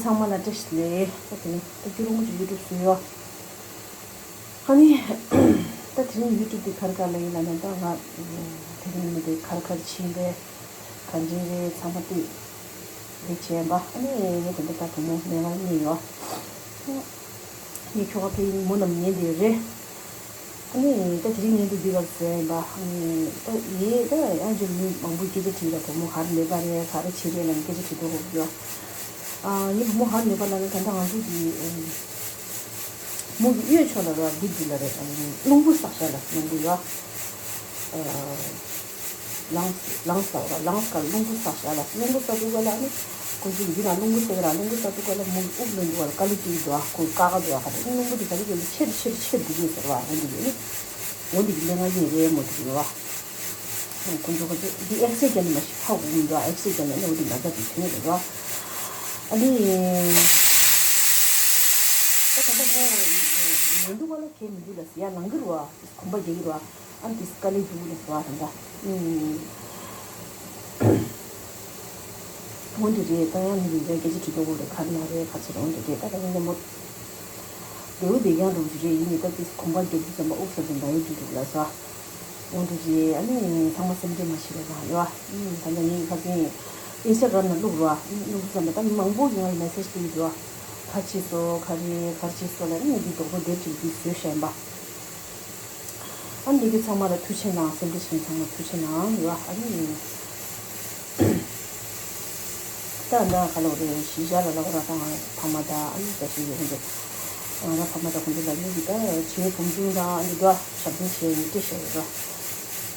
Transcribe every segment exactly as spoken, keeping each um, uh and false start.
ཚང་མ་ལ་བཀྲ་ཤིས་བདེ་ལེགས། ད་དེ་རིང་ད་རྒྱུན་རིང་པོ་ཅིག་ཡུ་ཊུབ་བཟོས་ཡོད། ཨ་ནི་ད་དེ་རིང་ཡུ་ཊུབ་དེ་ག་རེ་ག་རེ་ལ་ཡིན་ལབ་ན། ད་ང་དེ་རིང་ནི་དེ་ག་རེ་ག་རེ་བྱེད་པས་ག་འདྲ་རེད། ཚང་མ་ལྟོས་དེ་བྱས་པ། ཨ་ནི་ངས་དེ་འདྲ་ད་བུ་མོ་མེད་པར་རྙེད་ཡོད། ངས་ཁྱོ་ག་ཕ་གིར་མོ་རྣམས་ཉན་བསྡད་རེད། ཨ་ནི་ད་དེ་རིང་ཉིན་དུ་འདི་གར་བཟོས་ཡིན་པ། ཨ་ནི་ད་ངས་ད་ཨང་ཅིག་མི་མང་པོས་སྐད་ཆ་དྲིས་ལ། བུ་མོ་ག་རེ་ནད་པ་རེད། ག་རེ་བྱེད་རེད་ལབ་ནས་སྐད་ཆ་དྲིས་འདུག་གོ་ཡོ། ཨ་ངའི་བུ་མོ་ག་རེ་ནད་པ་ལབ་ན། ད་ལྟ་ང་ཚོ་གི་མོ་གི་གཡས་ཕྱོགས་ལ་རོ། འདི་འདི་ལ་རེད། རླུང་བུ་བསགས་ཤག་ལ། རླུང་བུ་ཡོ། ལངས་ལངས་ས་བ་ལངས་ཀ་རླུང་བུ་བསགས་ཤག་ལ། རླུང་བུ་བསགས་འདུག་ག་ལ། ཨ་ནི་ཁོ་ཚོས་འདི་ན་རླུང་བུ་བསགས་ར། རླུང་བུ་བསགས་འདུག་ག་ལ། མོ་གི་དབུགས་ལེན་འདུག་ག་ལ། དཀའ་ལས་སྤྲད་འདུག་ག་ཁོ་དཀའ་ཁ་འདུག་ག་ཁ་ད་རླུང་བུ་དེ་ག་ལེ་ག་ལེ་ཆེར་ཆེར་ཆེར་འགྲོ་གི་ཟེར་བ། འོ་འདི་གི་ཨ་ནི་འོ་འདི་གི་ལས་ང་ཡིན་རེད་མོ་དེ་གི་བ། ཁོ་ཚོ་ཁོ་ཚོ་འདི་ཨེག་སེ་རྒྱག་ནི་མ་ཤི་ཧ་གོ་གི་མི་འདུག་ཨེག་སེ་རྒྱག་ནི་ཨ་ནི་འོ་འདི་ན་ཚ་དེ་ཐོན་རེད་བ། ཨ་ནི་ད་ད་ལྟ་མོ་ཉལ་འདུག་ག་ལ། གས་མི་འདུག་ལ་ཟེར། ཡར་ལངས་གི་རེད་བ། གོམ་པ་རྒྱག་གི་རེད་བ། ཨ་འདི་དཀའ་ལས་འདུག་ལ་ཟེར་བ་དང་འདྲ། ཨུམ། འོ་འདི་རེད། ད་ཡང་མི་རིགས་འདྲ་སྐད་ཆ་དྲི་དོ་གོ་རེད། ག་རེ་ན་རེད་ག་ཚོད་རེད། འོ་འདི་རེད། ད་ད་ཡང་མཉམ་པོ་བདེ་བོ་བདེ་རྐྱང་འགྲོ་གི་རེད། ཡིན་ནའི་ད་འདི་གོམ་པ་རྒྱག་དུས་ཙམ་པ་དབུགས་ས་དེ་འདྲ་ཡོད་འགྲོ་འདུག་ལ་ཟེར་བ། འོ་འདི་རེད། ཨ་ནི་ཚང་མ་སེམས་ཁྲལ་མ་བྱེད་རོགས་གནང་ཡོ། ཨ་ནི་ད་ལྟ་ངའི་ཁ་སང་ཨིན་སི་ཊ་གྷ་རམ་ལ་བླུགས་རོགས། ཨ་ནི་བླུགས་དུས་ཙམ་པ་ད་མི་མང་པོ་གིས་ང་ལ་མེ་སེ་ཇི་སྟེར་གྱི་འདུག་ཨ། ག་རེ་བྱས་སོང་། ག་རེ་ག་རེ་བྱས་སོང་ལབ། ཨ་ནི་འདི་རྡོག་རྡོག་དེབ་ཅིག་འདི་བཟོས་བཞག་ཡིན་པ། ཨ་ནི་འདི་ཚང་མ་ལ་ཐུགས་རྗེ་གནང་། སེམས་ཁྲལ་བྱེད་མཁན་ཚང་མ་ཐུགས་རྗེ་གནང་ཡོ། ཨ་ནི་ད་འདྲ་ག་ལབ་རེད། གཞིས་ཆགས་ལ་ལབ་ར། ད་ང་ཕ་མ་དང་ཨ་ནི་བཀྲ་ཤིས་ཡོད་ཁོང་ཚོ། ང་རང་ཕ་མ་དང་ཁོང་ཚོ་ལ་ཡོད་གི། ད་བྱས་བུམ་ཆུང་དང་ཨ་ནི་འདྲ་ཞབས་འདྲེན་བྱས་ཡིན་སྤྲད་བཞག་ཡོད་ར།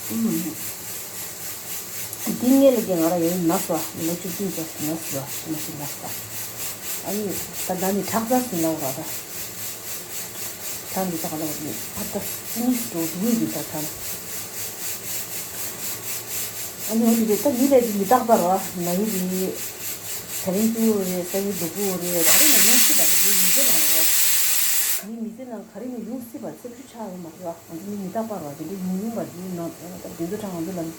ཨུམ། འདི་ངས་ལ་རྒན་ང་ར་ཡོད་ན་སོ། ལོ་བཅུ་བདུན་ཙམ་ན་སོ། ཤི་ན་ཤི་ན་སོ། ཨ་ནི་ད་ད་ནི་ཁྲག་རྩ་ཟིན་ལ་འོ་ར་ད། ཁྲག་འདི་ད་ག་ལ་འོ་ནི་ཧ་ད་སི་ནི་སི་འགྲོ་འགྲོ་གི་འདུག་ད་ད། ཨ་ནི་འོ་འདི་རེད། ད་མི་ལས་འདི་མི་རྟག་པ་ར་ན་ཡི་རེད། ད་རིང་སྐྱུ་རེད། ས་ཡི་སྡུག་པོ་རེད། ད་རིང་ན་ཡོང་སྲིད་པ་རེད། མི་མི་ཚེ་ནང་ར་མི་མི་ཚེ་ནང་ག་རེ་ནས་ཡོང་སྲིད་པ་སེམས་ཤུགས་ཆག་ཡོད་མ་རེད་བ། ང་ཚོ་མི་མི་རྟག་པ་རེད་བ། དེ་འདྲ་ཡིན་ཡིན་པ་འདི་ནང་དེ་ཚོ་གྲངས་ང་ཚོ་ལ་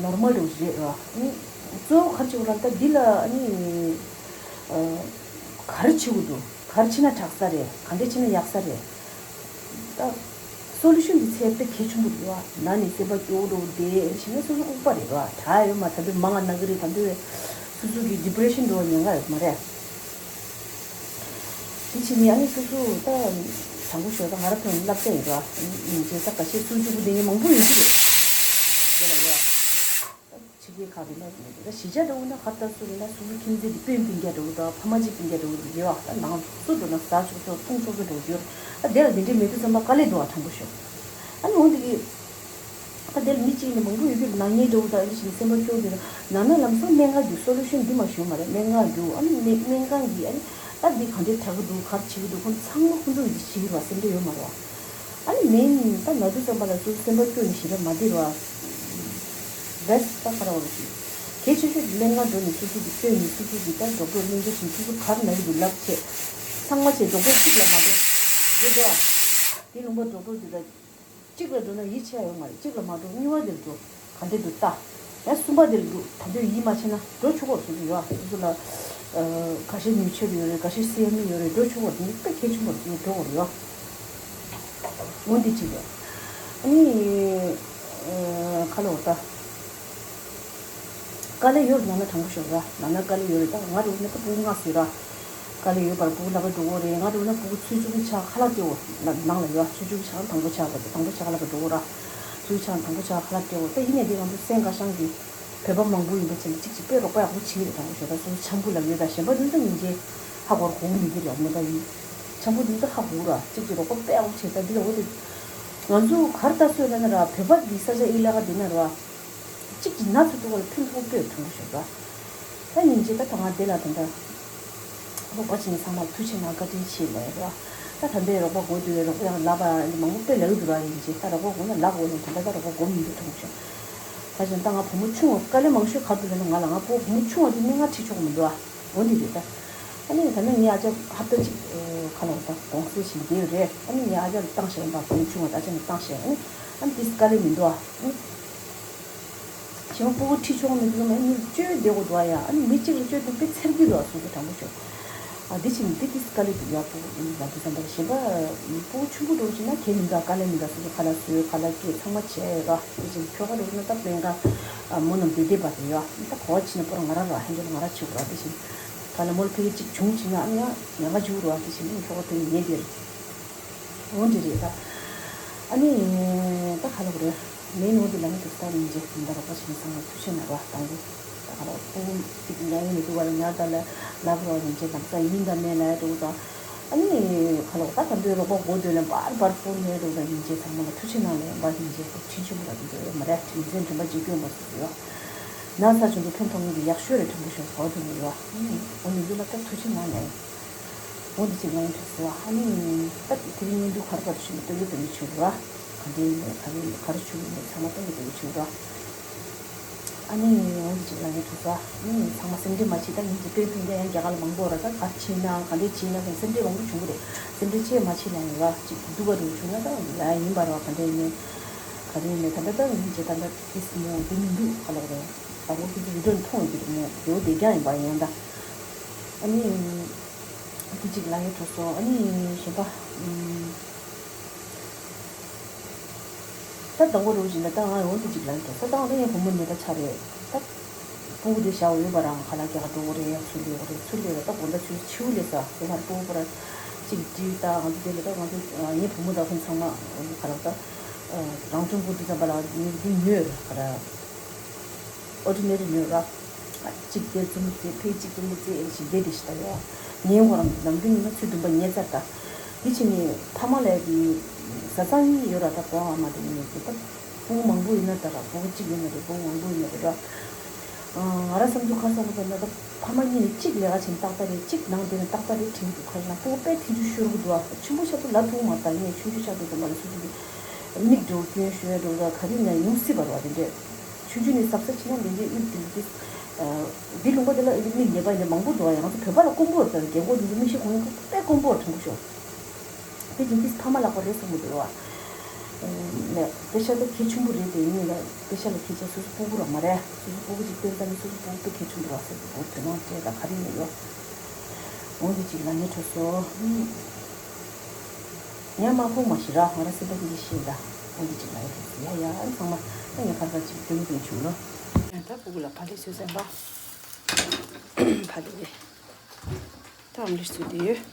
ནོར་མལ་འདྲ་བོ་ཞིག་རེད་བ། ཨ་ནི་གཙོ་བོ་ག་རེ་བྱེད་དགོས་ལབ་ན། ད་འདི་ལ་ཨ་ནི་ག་རེ་བྱེད་དགོས་འདུག་ག་རེ་བྱེད་ན་དྲག་ས་རེད། ག་འདྲ་བྱེད་ན་ཡག་ས་རེད། ད་སོ་ལུ་ཤན་འདི་ཚད་དཔེ་གལ་ཆེན་པོ་རེད་བ། ན་ནི་སེམས་པ་སྐྱོ་བོ་འདྲ་བོ་བསྡད་བྱས་ན་སོ་སོ་ལྐུགས་པ་རེད་བ། དྲག་ཡོད་མ། ད་དུང་མང་ང་ན་གི་རེད། ད་དུང་སོ་སོ་གི་ཌི་པི་རེ་ཤན་འདྲ་བོ་ཉེན་ཁ་ཡོད་མ་རེད། དེ་བྱས་ནས་ཨ་ནི་སོ་སོ་ད་དྲང་པོ་ཤོད། ད་ང་རང་ཕན་བསླབ་བྱ་ཡིན་ར། ཡིན་རྗེས་ད་ཁ་ཤས་སུ་བཅུག་པོ་དེ་ངས་མང་པོ་ཡོད་ཀྱི་རེད། དེ་ལ་ཡ་ད་ཕྱི་རྒྱལ་ཁག་དེ་ལ་ད་གཞིས་ཆགས་འདྲ་བོ་ན་ཧར་ལྟ་སུ་ཡིན་ན་སོ་སོ་ཁྱིམ་མཚེས་ཀྱི་སྤུན་སྤུན་ཀྱག་འདྲ་བོ་དང་ཕ་མ་གཅིག་སྤུན་ཀྱག་འདྲ་བོ་ཡོད་བ། ད་ནང་སུ་འགྲོ་ན་ཟ་ཆོག་ཆོག་འཐུང་ཆོག་ཆོག་འདྲ་བོ་ཡོད་ར། ད་དེ་ལ་དེ་འདྲའི་མེད་དུས་ཙམ་པ་དཀའ་ལས་འདུག་བ། དྲང་པོ་ཤོད། ཨ་ནི་འོ་འདི་གི་ད་དེར་མི་གཅིག་ནི་མང་པོ་ཡོད་ཀྱི་རེད། ནག་ཉེས་འདྲ་བོ་དང་ཨ་ནི་བཞིན་སེམས་པ་སྐྱོ་གི་རེད། ནང་ན་ལམ་སང་སྨན་ཁང་གི་སོ་ལུ་ཤན་འདི་མ་ཞུ་མ་རེད། སྨན་ཁང་རྒྱུགས། ཨ་ནི་སྨན་སྨན་ཁང་གི་ཨ་ནི་ད་འདི་གང་འདྲའི་དྲག་གི་འདུག་ག་རེ་བྱེད་ཀྱི་འདུག་ཁོང་ཚང་མ་ཁོང་ཚོ་གིས་འདི་ཤེས་ཀྱི་རེད་བ། སེམས་ཁྲལ་ཡོད་མ་རེད་བ། ཨ་ནི་མིན་ད་ན་དུས་ཙམ་པ་ལ་སོ་སོ་སེམས་པ་སྐྱོ་ནས་ཞེ་དྲག་མ་བསྡད་རེད་བ། བེ་སི་ཊི་ད་ག་རེ་བ་ལ་ཞུ། གལ་ཆེ་ཤོས་དེ་སྨན་ཁང་འགྲོ་ནས་སོ་སོ་གི་ལྟོས་ནས་སོ་སོ་གི་ད་ཌོག་ཊར་སྨན་བཅོས་བྱས། སོ་སོ་ག་རེ་ན་གི་འདུག་ལབ་བྱས། ཚང་མ་བྱས་ཌོག་ཊར་གཅིག་ལ་མ་འགྲོ། རེད་བ། དེ་ལུང་པ་ཌོག་ཊར་དེ་ལ། གཅིག་ལ་འགྲོ་ན་ཡིད་ཆེས་ཡོད་མ་རེད། གཅིག་ལ་མ་འགྲོ། གཉིས་པ་དེར་འགྲོ། ག་འདྲ་འདུག་ལྟ། ཡང་གསུམ་པ་དེར་འགྲོ། ད་དུང་ཡིད་མ་ཆེས་ན་འགྲོ་ཆོག་གོ། སོ་སོ་ཡོད། སོ་སོ་ལ་ཨ་ཁ་ཤས་ནུས་ཆེར་ཡོད་རེད། ཁ་ཤས་སེམས་ཡོད་རེད། འགྲོ་ཆོག་གོ། དེ་འདི་དཔེ་གལ་ཆེན་པོ་རེད། འགྲོ་དགོས་རེད་ཡོད། འོ་འདི་གཅིག་རེད། ཨ་ནི་ཨ་ཁ་ལོ་ད། དཀའ་ལས་ཡོད་རེད། ནང་ན་དྲང་པོ་ཤོད་ར། ནང་ན་དཀའ་ལས་ཡོད་རེད། ད་ང་རུ་ནི་ད་སྤུ་གུ་ལྔ་བཟོས་ར། དཀའ་ལས་ཡོད་པར་སྤུ་གུ་ལབ་པ་འགྲོ་གི་རེད། ང་རུ་ནི་སྤུ་གུ་ཆུང་ཆུང་ཆགས་ཁ་ལག་སྟེར་འོ། ནང་ལ་ཡོད། ཆུང་ཆུང་ཆགས་དང་པོ་ཆགས་པ་དང་པོ་ཆགས་ལབ་པ་འགྲོ་གི་ར། ཆུང་ཆུང་དང་པོ་ཆགས་ཁ་ལག་སྟེར་འོ། ད་ཡིན་ནའི་དེ་ང་ཚོ་སེམས་ཁ་བཤང་གི་བོད་པ་མང་པོ་ཡིན་པ་བྱས་ནས་གཅིག་གཅིག་དཔེ་རོགས་པ་ཡག་པོ་བྱེད་ཀྱི་རེད། དྲང་པོ་ཤོད་ད། སོ་སོ་འཆམ་པོ་ལབ་ཡོད། ད་གཞན་པ་འདི་ཚོ་ཡིན་གྱི་ཧ་གོ་ར་གོ་གི་མི་འདུག་ར། ནད་པ་ཡིན། འཆམ་པོ་འདི་ཚོ་ཧ་གོ་ར། གཅིག་གཅིག་རོགས་པ་དཔེ་ཡག་པོ་བྱེད་ད། འདི་ལ་འོ་དེ་ང་ཚོ་གར་ལྟ་སོས་ལ་ན་ར། བོད་པ་འདི་ས་ཆ་ཨི་ལ་ཀ་འདི་ན་ར། གཅིག་གིས་ན་ཚ་འདུག་ག་ལ་ཕན་ཐོགས་དཔེ་ཐོན་གྱི་ཤོག་ར། ད་ཡིན་གཅིག་ད་ད་ང་དེ་ལ་ད་ད་རོགས་པ་བྱེད་མཁན་ཚང་མར་ཐུགས་རྗེ་གནང་བཀའ་དྲིན་ཆེ་ལབ་ར། ད་ད་ལྟའི་རོགས་པ་དགོས་འདུག་རོགས་པ་ཡང་ལབ་པ་མང་པོ་དཔེ་ལབ་ཀྱི་འདུག་ར། ཡིན་གཅིག་ད་རོགས་པ་དགོས་ན་ལབ་དགོས་ལ། ད་ད་ད་རོགས་པ་དགོས་མི་འདུག་ཐོན་གྱི་ཤོག་ད་བཞིན་ད་ང་བུ་མོ་ཆུང་བ་དཀའ་ལས་མང་ཤོས་ག་རེ་འདུག་ལབ་ན། ང་ལ་ང་བུ་བུ་མོ་ཆུང་བ་དེ་སྨན་ཁང་ཁྲིད་ཆོག་གི་མི་འདུག་ཨ། འོ་འདི་རེད་ད། ཨ་ནི་ད་ནི་ངའི་ཨ་ཅག་ཧབ་ཏ་གཅིག་ཁ་ལོ་ད་གོང་ཚད་ཞིག་བསྡད་ཡོད་རེད། ཨ་ནི་ངའི་ཨ་ཅག་ལ་བཏང་བཞག་ཡིན་པ། བུ་མོ་ཆུང་བ་ད་ཨ་ཅག་ལ་བཏང་བཞག་ཨ་ནི་ཨ་ནི་དེ་དཀའ་ལས་མི་འདུག་ཨ། ཨ་ནི་ ཡང་སྤུ་གུ་ཁྲིད་ཆོག་མི་འདུག་མ་གཉིས་བཅོས་བསྡད་དགོས་འདུག་ཨ། ཡ་ཨ་ནི་མི་གཅིག་ལ་བཅོས་དུས་དཔེ་འཚེར་གྱི་འདུག་ཨ། སོ་སོ་དྲང་པོ་ཤོད། ཨ་འདི་བཞིན་འདི་ཏིས་དཀའ་ལས་འདུག་ཡ། སྤུ་གུ་ང་ཚོ་བསམ་པར་གཞན་པ་སྤུ་གུ་ཆུང་པོ་འདྲ་བོ་ཅིག་ན་ཁྱད་མི་འདུག་ཨ། དཀའ་ལས་མི་འདུག་སོ་སོ་ཁ་ལག་བཟོས་ཁ་ལག་སྐྱེལ་ཚང་མ་བྱས་ཡོད་ར། དེ་བཞིན་ཁྱོ་ག་འདྲ་བོ་ན་ད་སྨན་ཁང་མོ་རྣམས་བསྡད་བསྡད་པ་རེད་ཡ། ད་གོ་བ་ཕྱིན་ན་པོ་ར་ང་ར་ར་ཧན་འདྲ་ང་ར་བྱེད་དགོས་ར། དེ་བཞིན་ཁ་ལ་མོལ་ཕ་གི་གཅིག་བྱུང་ཕྱིན་ན་ཨ་ནི་ཡ་ཉམས་པ་འཇུག་ར། དེ་བཞིན་ཁྱོ་ག་དེ་ཉེ་དེར། འོ་འདི་རེད་ད། ཨ་ནི། ད་ག་ལབ་དགོས་རེད། མེད་ནོ་འདི་ལ་ནི་དུ་སྟག་སྙིང་རྗེ་འདི་འདྲ་རོགས་པ་བྱེད་མཁན་ཚང་མ་ཐུགས་རྗེ་ཆེ་གནང་རོགས་དང་པོ། ད་ག་ལབ་ཕྲུ་གུ་གཅིག་ཉལ་ཡོང་མི་འདུག་བ་ལ་ཉལ་ད་ལ་ལབ་རོགས་སྙིང་རྗེ་དང་ས་ཡིན་ད་མེད་ལ་འགྲོ་ད། ཨ་ནི། ག་ལབ་ད་ག་འདོད་རོགས་པ་མགོ་འདོད་ལ་འབར་འབར་ཕུར་ནས་འགྲོ་ད་སྙིང་རྗེ་ཚང་མ་ལ་ཐུགས་རྗེ་གནང་ལ་ཡང་འབར་སྙིང་རྗེ་ཁྲིན་ཆུ་མོ་ལ་འདི་འདོད་མ་རེད། དྲིན་ཆེན་དྲན་པ་འཇིགས་སྐྱོན་པ་སུ་ཡོད། ན་ཚ་བྱུང་དུ་ཕན་ཐོགས་ངེས་ཀྱི་ཡག་ཤོས་རེད། ཕྲུ་གུ་ཤོག་གོ་དུ་མི་ཡོད། ཨ་ནི། འོ་ནི་འདི་ལ་ད་ཐུགས་རྗེ་གནང་ལ་ཡང་། འོ་འདི་གཅིག་ལ་ཡིན་ཐུག་སོ། ཨ་ནི། ད་དེ་རིང་ཉིན་དུ་གར་བར་ཞུ་ལྟོ་གི་དོན་གྱི་ཆུ་ར། ག་འདྲའི་ནས་ག་རེ་ག་རེ་ཆུ་ནས་ཚང་མ་ལྟོ་གི་དོན་གྱི་ཆུ་ར། ཨ་ནི་འོ་འདི་གཅིག་ལ་ཡིན་ཐུག་སོ། ཨ་ནི་ཚང་མ་སེམས་ཁྲལ་མ་བྱེད། ད་ཡིན་གྱི་དཔེ་ཕན་རྒྱ་ཡང་རྒྱ་གར་ལ་མང་པོ་ར། ད་གར་ཕྱིན་ན་ག་འདྲའི་ཕྱིན་ན་ཟེར་སེམས་ཁྲལ་མང་པོ་བྱུང་གི་རེད། སེམས་ཁྲལ་ཆེ་མ་བྱེད་ལ་ཡིན་ར། གཅིག་སྡུག་ག་རུ་བྱུང་ན་ད་ལ་ཡིན་པ་ར། ག་འདྲའི་ནས་ག་རེ་ནས་ད་ད་ད་ཡིན་གྱི་ད་ད་ཏིས་མོ་དེ་མི་འདུག་ག་ལོག་རེད། ད་འོ་ཁྱེད་ཚོ་བི་ཌིའོ་མཐོང་ཡོད་ཀྱི་རེད་མོ། དེའོ་དེ་རྒྱང་ཡིན་པ་ཡིན་ད། ཨ་ནི། དེ་གཅིག་ལ་ཡོད་འགྲོ་སོང་། ཨ་ནི་གཞན་པ། ཨམ། ད་དང་པོ་རུ་བཞིན་ད་ང་འོ་དེ་གཅིག་ལ་ཡོད་འགྲོ་ས། ད་ང་ད་ངའི་བུ་མོ་ནི་ད་ཆ་རེད་ད། སྤུ་གུ་དེ་བཞག་ཡོད་པ་རང་ཁ་ལག་རྒྱག་འགྲོ་གི་རེད། ཡང་ཚུར་སླེབས་གི་རེད། ཚུར་སླེབས་རེད། ད་དགོང་དག་ཚུར་ཕྱིའུ་སླེབས་ས་དེ་མར་སྤུ་གུ་པར་གཅིག་བྲིས། ད་ང་ཚོ་དེ་ལ་ད་ང་ཚོ་ངའི་བུ་མོ་དག་ཁོང་ཚང་མ་ཁ་ལག་ད་རང་བྱུང་སྤུ་གུ་དེ་ཙམ་པ་ལ་ཉོས་དེ་ཉོས་རེད་ཁ་ར། ཨོ་ཌི་ནེ་རི་ཉོས་ར། གཅིག་དེ་འཛོམས་དེ་ཕེ་གཅིག་འཛོམས་དེ་ཨེ་ཞིག་དེ་དེ་ཞིག་ད་ཡོད། ངའི་ཁོ་རང་ནམ་རྒྱུན་ཡིན་ན་ཚོད་བདུན་པ་ཉལ་ཚར་ད། དེ་ཕྱིན་ནས་ཕ་མ་ལ་དེ་བཟའ་ཚང་གཉིས་ཡོད་ར། ད་གོང་ཨ་མ་དེ་ཡིན་ནས་དེ་ད་སྤུ་གུ་མང་པོ་ཡིན་ན་ད་ར། སྤུ་གུ་གཅིག་ཡིན་ན་རེད། སྤུ་གུ་མང་པོ་ཡིན་ན་རེད་ར། ང་ར་བསམ་ཚུལ་ཁ་བསམ་བློ་བཏང་ན་ད་ཕ་མ་གཉིས་ནས་གཅིག་ལས་ཀ་བྱེད་ན་ཏག་ཏག་རེད། གཅིག་ནང་བསྡད་ན་ཏག་ཏག་རེད་དྲན་གྱི་འདུག་ཁ་ཡིན་ན་སྤུ་གུ་དཔེ་ཐེ་ཇུས་ཤོར་གི་འདུག་ཨ། ཆེན་པོ་ཆགས་དུས་ལ་ཐུག་མ་ད་ཡིན་ཆུང་ཆུང་ཆགས་དུས་ཙམ་པ་ལ་སོ་སོ་གི་མིག་འགྲོ་སྐྱོན་ཤོར་འགྲོ་ད་ག་རེ་ན་ཡོང་སྲིད་པ་རེད་བ། དེ་འདྲས་ཆུང་ཆུང་ནས་གཟབ་གཟབ་བྱས་ན་དེ་འདྲས་དབྱིབས་དེ་འདི་འདི་ལུང་པ་དེ་ལ་དབྱིབས་མིག་ཉེས་པ་ཡིན་ན་མང་པོ་འདུག་ཨ། ཡང་ང་ཚོ་བོད་པ་ལ་དཀོན་པོ་རེད། རྒན་གོག་དེ་ཚོ་མིག་ཤེལ་གོན་ཡག་དཔེ་དཀོན་པོ་རེད་དྲང་པོ་ཤོད། དེ་ཡིན་དུས་ཕ་མ་ལ་ཁོ་རེ་ཟེར་མི་འདུག་བ། ནས་དཔེ་ཆ་ད་གལ་ཆེན་པོ་རེད། དེ་ཡིན་ལ་དཔེ་ཆ་ལ་ཁྱེད་ཅག་སོ་སོ་སྤུ་གུ་རང་མ་རེད། སོ་སོ་སྤུ་གུ་ཅིག་བསྟེན་ཙང་ནི་སོ་སོ་སྤུ་གུ་དཔེ་གལ་ཆེན་པོ་རེད་ཟེར་གི་འདུག་དོ་སྣང་སྤྲད་ད་ག་རེ་ཡིན་ཡོད། འོ་འདི་ཅིག་ལ་ངས་ཁྲོ་སོ། ངས་མ་ཕོག་མ་ཤི་ར། ང་ར་སེམས་པ་འདི་ཤི་ད། འོ་འདི་ཅིག་ལ་ངས་ཁྲོ་སོ། ཡ་ཡ་ཨ་ཚང་མ་ད་ངས་ཁར་ཁར་ཅིག་སྟོན་སྟོན་བྱུང་ལོ། ཡ་ད་སྤུ་གུ་ལ་ཕ་ལི་སོས་ཟན་པ། ཕ་ལི་ལས། ད་ཨམ་ལི་སུ་དེ་ཡོད།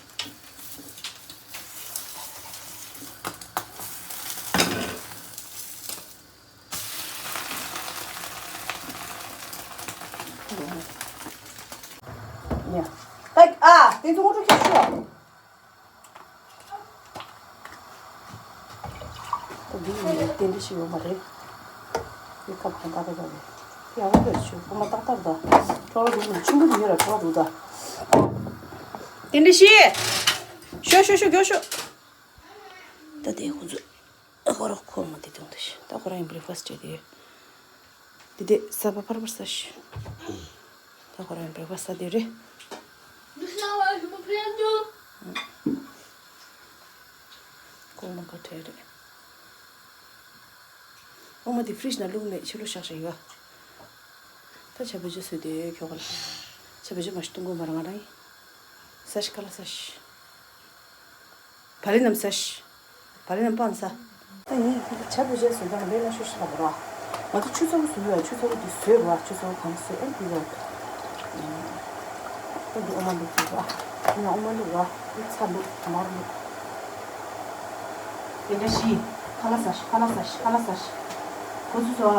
ཡ། ད་ཨ་དེ་ཚོ་ངོ་སྤྲོད་ཁྱོད་ཤོད། ད་འདི་ཡིན་ནའི་རྟེན་འབྲེལ་ཞིག་ཡོད་མ་རེད། འདི་སྐབས་ཁ་ཏག་ཏག་རེད། ཡག་པོ་རེད་ཤོད། ཁོ་མ་ཏག་ཏག་རེད་ད། ཁྲོ་བ་འདུག་ན་ཆུང་པོ་འདི་ཡོད་ལ་ཁྲོ་བ་འདུག་ད། རྟེན་འབྲེལ་ཞིག་ཤོད་ཤོད་ཤོད་མགྱོགས་ཤོད། ད་དེ་ཁོ་ཚོ་ཨ་ཁོ་ར་ཁོ་མ་དེ་དུང་དུ་ཤི། ད་ཁོ་ར་ཡིན་པ་རེད་ཕ་སི་ཊི་དེ་ཡོད། དེ་དེ་ས་ཕ་ཕར་ཕར་ས་ཤི། ད་ཁོ་རང་བེ་བ་ས་དེ་རེད། ཀོ་མ་ཀ་ཐེ་རེད། ཨོ་མ་དེ་ཕི་རིཇ་ནང་བླུགས་མེད་ཕྱི་ལོགས་བཞག་བཞག་ཡོད། ད་ཆ་བེ་ཇོ་སུ་དེ་ཁྱོ་ག་ལ། ཆ་བེ་ཇོ་མ་ཤི་ཏུང་གོ་མ་ར་ང་རང་ཡིན། ས་ཤི་ཁ་ལ་ས་ཤི། བ་ལི་ནམ་ས་ཤི། བ་ལི་ནམ་པང་ས། ད་ཡིན་ཆ་བེ་ཇོ་སུ་དང་ལས་ལ་ཤོ་ཤི་ལ་གོ་ར། ང་ཚོ་ཆུ་ཚོད་བཟོས་ཡོད། ཆུ་ཚོད་དེ་བཟོས་ར། ཆུ་ཚོད་གང་བཟོས་ཨེ་འདི་ར། ཨེ་འདི་ཨོ་མ་ལུག་འདི་ར། ཡང་ཨོ་མ་ལུག་ར། འདི་ཚ་ལུག་མར་ལུག་དེ་འདྲ་ཞིག་ཁ་ལག་ཟ་ཤིག་ཁ་ལག་ཟ་ཤིག་ཁ་ལག་ཟ་ཤིག་ཁོ་ཚོ་ཚོ།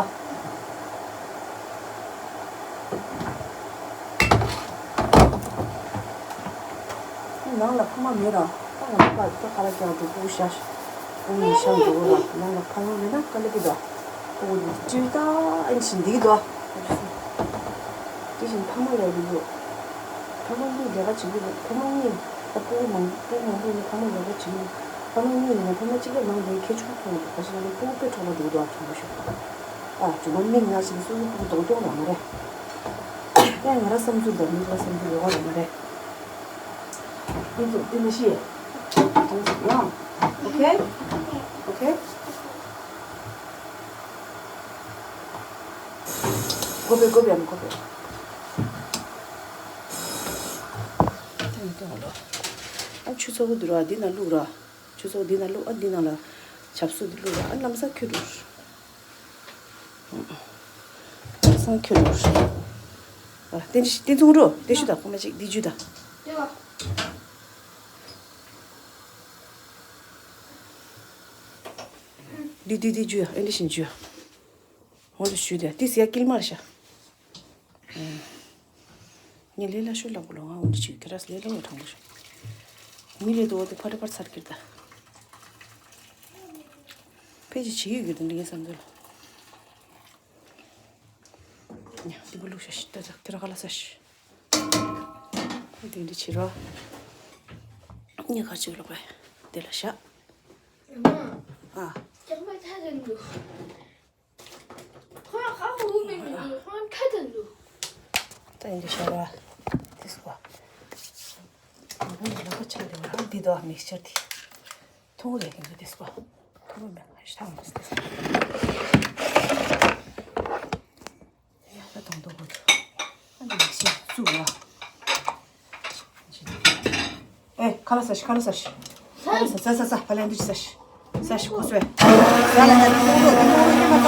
ནང་ལ་ཕ་མ་མེད་ར། ད་ང་ཚོ་ཕར་ཁ་ལག་རྒྱག་འགྲོ་སྤུ་གུ་ཤ་ཤ། སྤུ་གུ་ཡིན་ཤ་འགྲོ་ར། ནང་ལ་ཕ་མ་མེད་ན་དཀའ་ལས་ཀྱི་འདུག་སྤུ་གུ་འདི་སྤྲེའུ་ད་ཨེ་ནི་བཞིན་འདི་གི་འདུག་དེ་བཞིན་ཕ་མ་ལ་ཡི་འདུག་ཕ་མ་གཉིས་ལས་ཀ་བྱེད་ཀྱི་འདུག་ཕ་མ་གཉིས་ད་སྤུ་གུ་མང་སྤུ་གུ་མང་པོ་ཡིན་ན་ཕ་མ་ལས་ཀ་བྱེད་ཀྱི་འདུག་ཕ་མ་གཉིས་ཡིན་ན་ཕ་མ་གཅིག་ལ་ནང་དེ་ཁྱད་ཆོས་མཐོང་གི་འདུག་ག་ཞིག་ན་སྤུ་གུ་དཔེ་གྲོགས་པོ་འདུག་འདུག་ཨ་ཆུང་པོ་ཞིག་ཨ་ཆུང་པོ་མིག་ན་ཞིག་སོ་སོ་སྤུ་གུ་རྡོག་རྡོག་རང་མ་རེད། ཡང་ང་ར་བསམ་ཚུལ་དང་མི་ལ་བསམ་ཚུལ་ཡོད་པ་རེད་མ་རེད། འདི་ཚོ་འདི་མི་ཤེས། ཡང་ཨོ་ཁེ། ཨོ་ཁེ། ཁོ་པའི་ཁོ་པའི་ཁོ་པའི། ཨ་ཆུ་ཚོད་འདི་ར་འདི་ན་བླུག་ར། ཆུ་ཚོད་འདི་ན་བླུག་ཨ་འདི་ནང་ལ་ཆབ་སུ་འདི་བླུག་ར། ཨ་ལམ་སང་ཁྱོད་འགྲོ། ལམ་སང་ཁྱོད་འགྲོ། ཨ་བསྟན་བསྟན་ཚུགས་འགྲོ་བསྟན་ཤུ་ད་ཁོ་མ་ཅིག་འདི་ཇུས་ད། འདི་འདི་འདི་ཇུས་ཨ་འདི་བཞིན་ཇུས། འོ་དེ་ཞུས་ཏེ་ཏི་སི་ཡ་དཀྱིལ་མར་ཤ། ངས་ལས་སླ་ཤོས་ལབ་དགོས་ལོ། ང་འོ་དེ་ཅིག་ཁྱེད་རང་ལས་སླ་བོ་དྲང་པོ་ཤོད། མི་ལས་དུ་འོ་དེ་ཕ་རེ་ཕར་ཚར་ཁྱེར་ད། ཕལ་ཆེར་བྱེད་ཀྱི་ཡོད་ཀྱི་འདུག་ངའི་བསམ་ཚུལ་ལ། ཡ་འདི་པོ་བླུགས་ཤ་ཤི་ད་ད་ཁྱེད་རང་ཁ་ལག་ཟ་ཤི། འདི་འདི་བྱེད་རོགས། ངས་ཁ་ཅིག་ལོག་པས་དེ་ལ་བཞག་ཨ། ཁོ་རང་ཁ་ཧུ་མི་འདུག་ཁོ་རང་ཁ་དང་འདུག་ད་ཡིན་དུ་ཤར་བ། དེ་སུ་བ། ང་ལ་ཁ་ཆགས་དེ་བ་འདི་དོ་མིག་ཆར་དེ། ཐུང་རེ་ཡིན་དུ་དེ་སུ་བ། ཐུང་རེ་མེད་ཁ་ཤ་མོ་སུ་དེ་སུ། ཡ་ད་དང་དོ་གོ་ཐུ། ཨ་འདི་མིག་ཆར་བཙུགས་བ། ཨེ་ཁ་ལག་ཟ་ཤི་ཁ་ལག་ཟ་ཤི། ཁ་ལག་ཟ་ཟ་ཟ་ཕ་ལན་འདི་ཟ་ཤི། ཟ་ཤི་ཁོ་སོས། ཟ་ལ་ཡ་ཐུང་རོ་ཐུང་རོ་ཉི་མ་ཟ།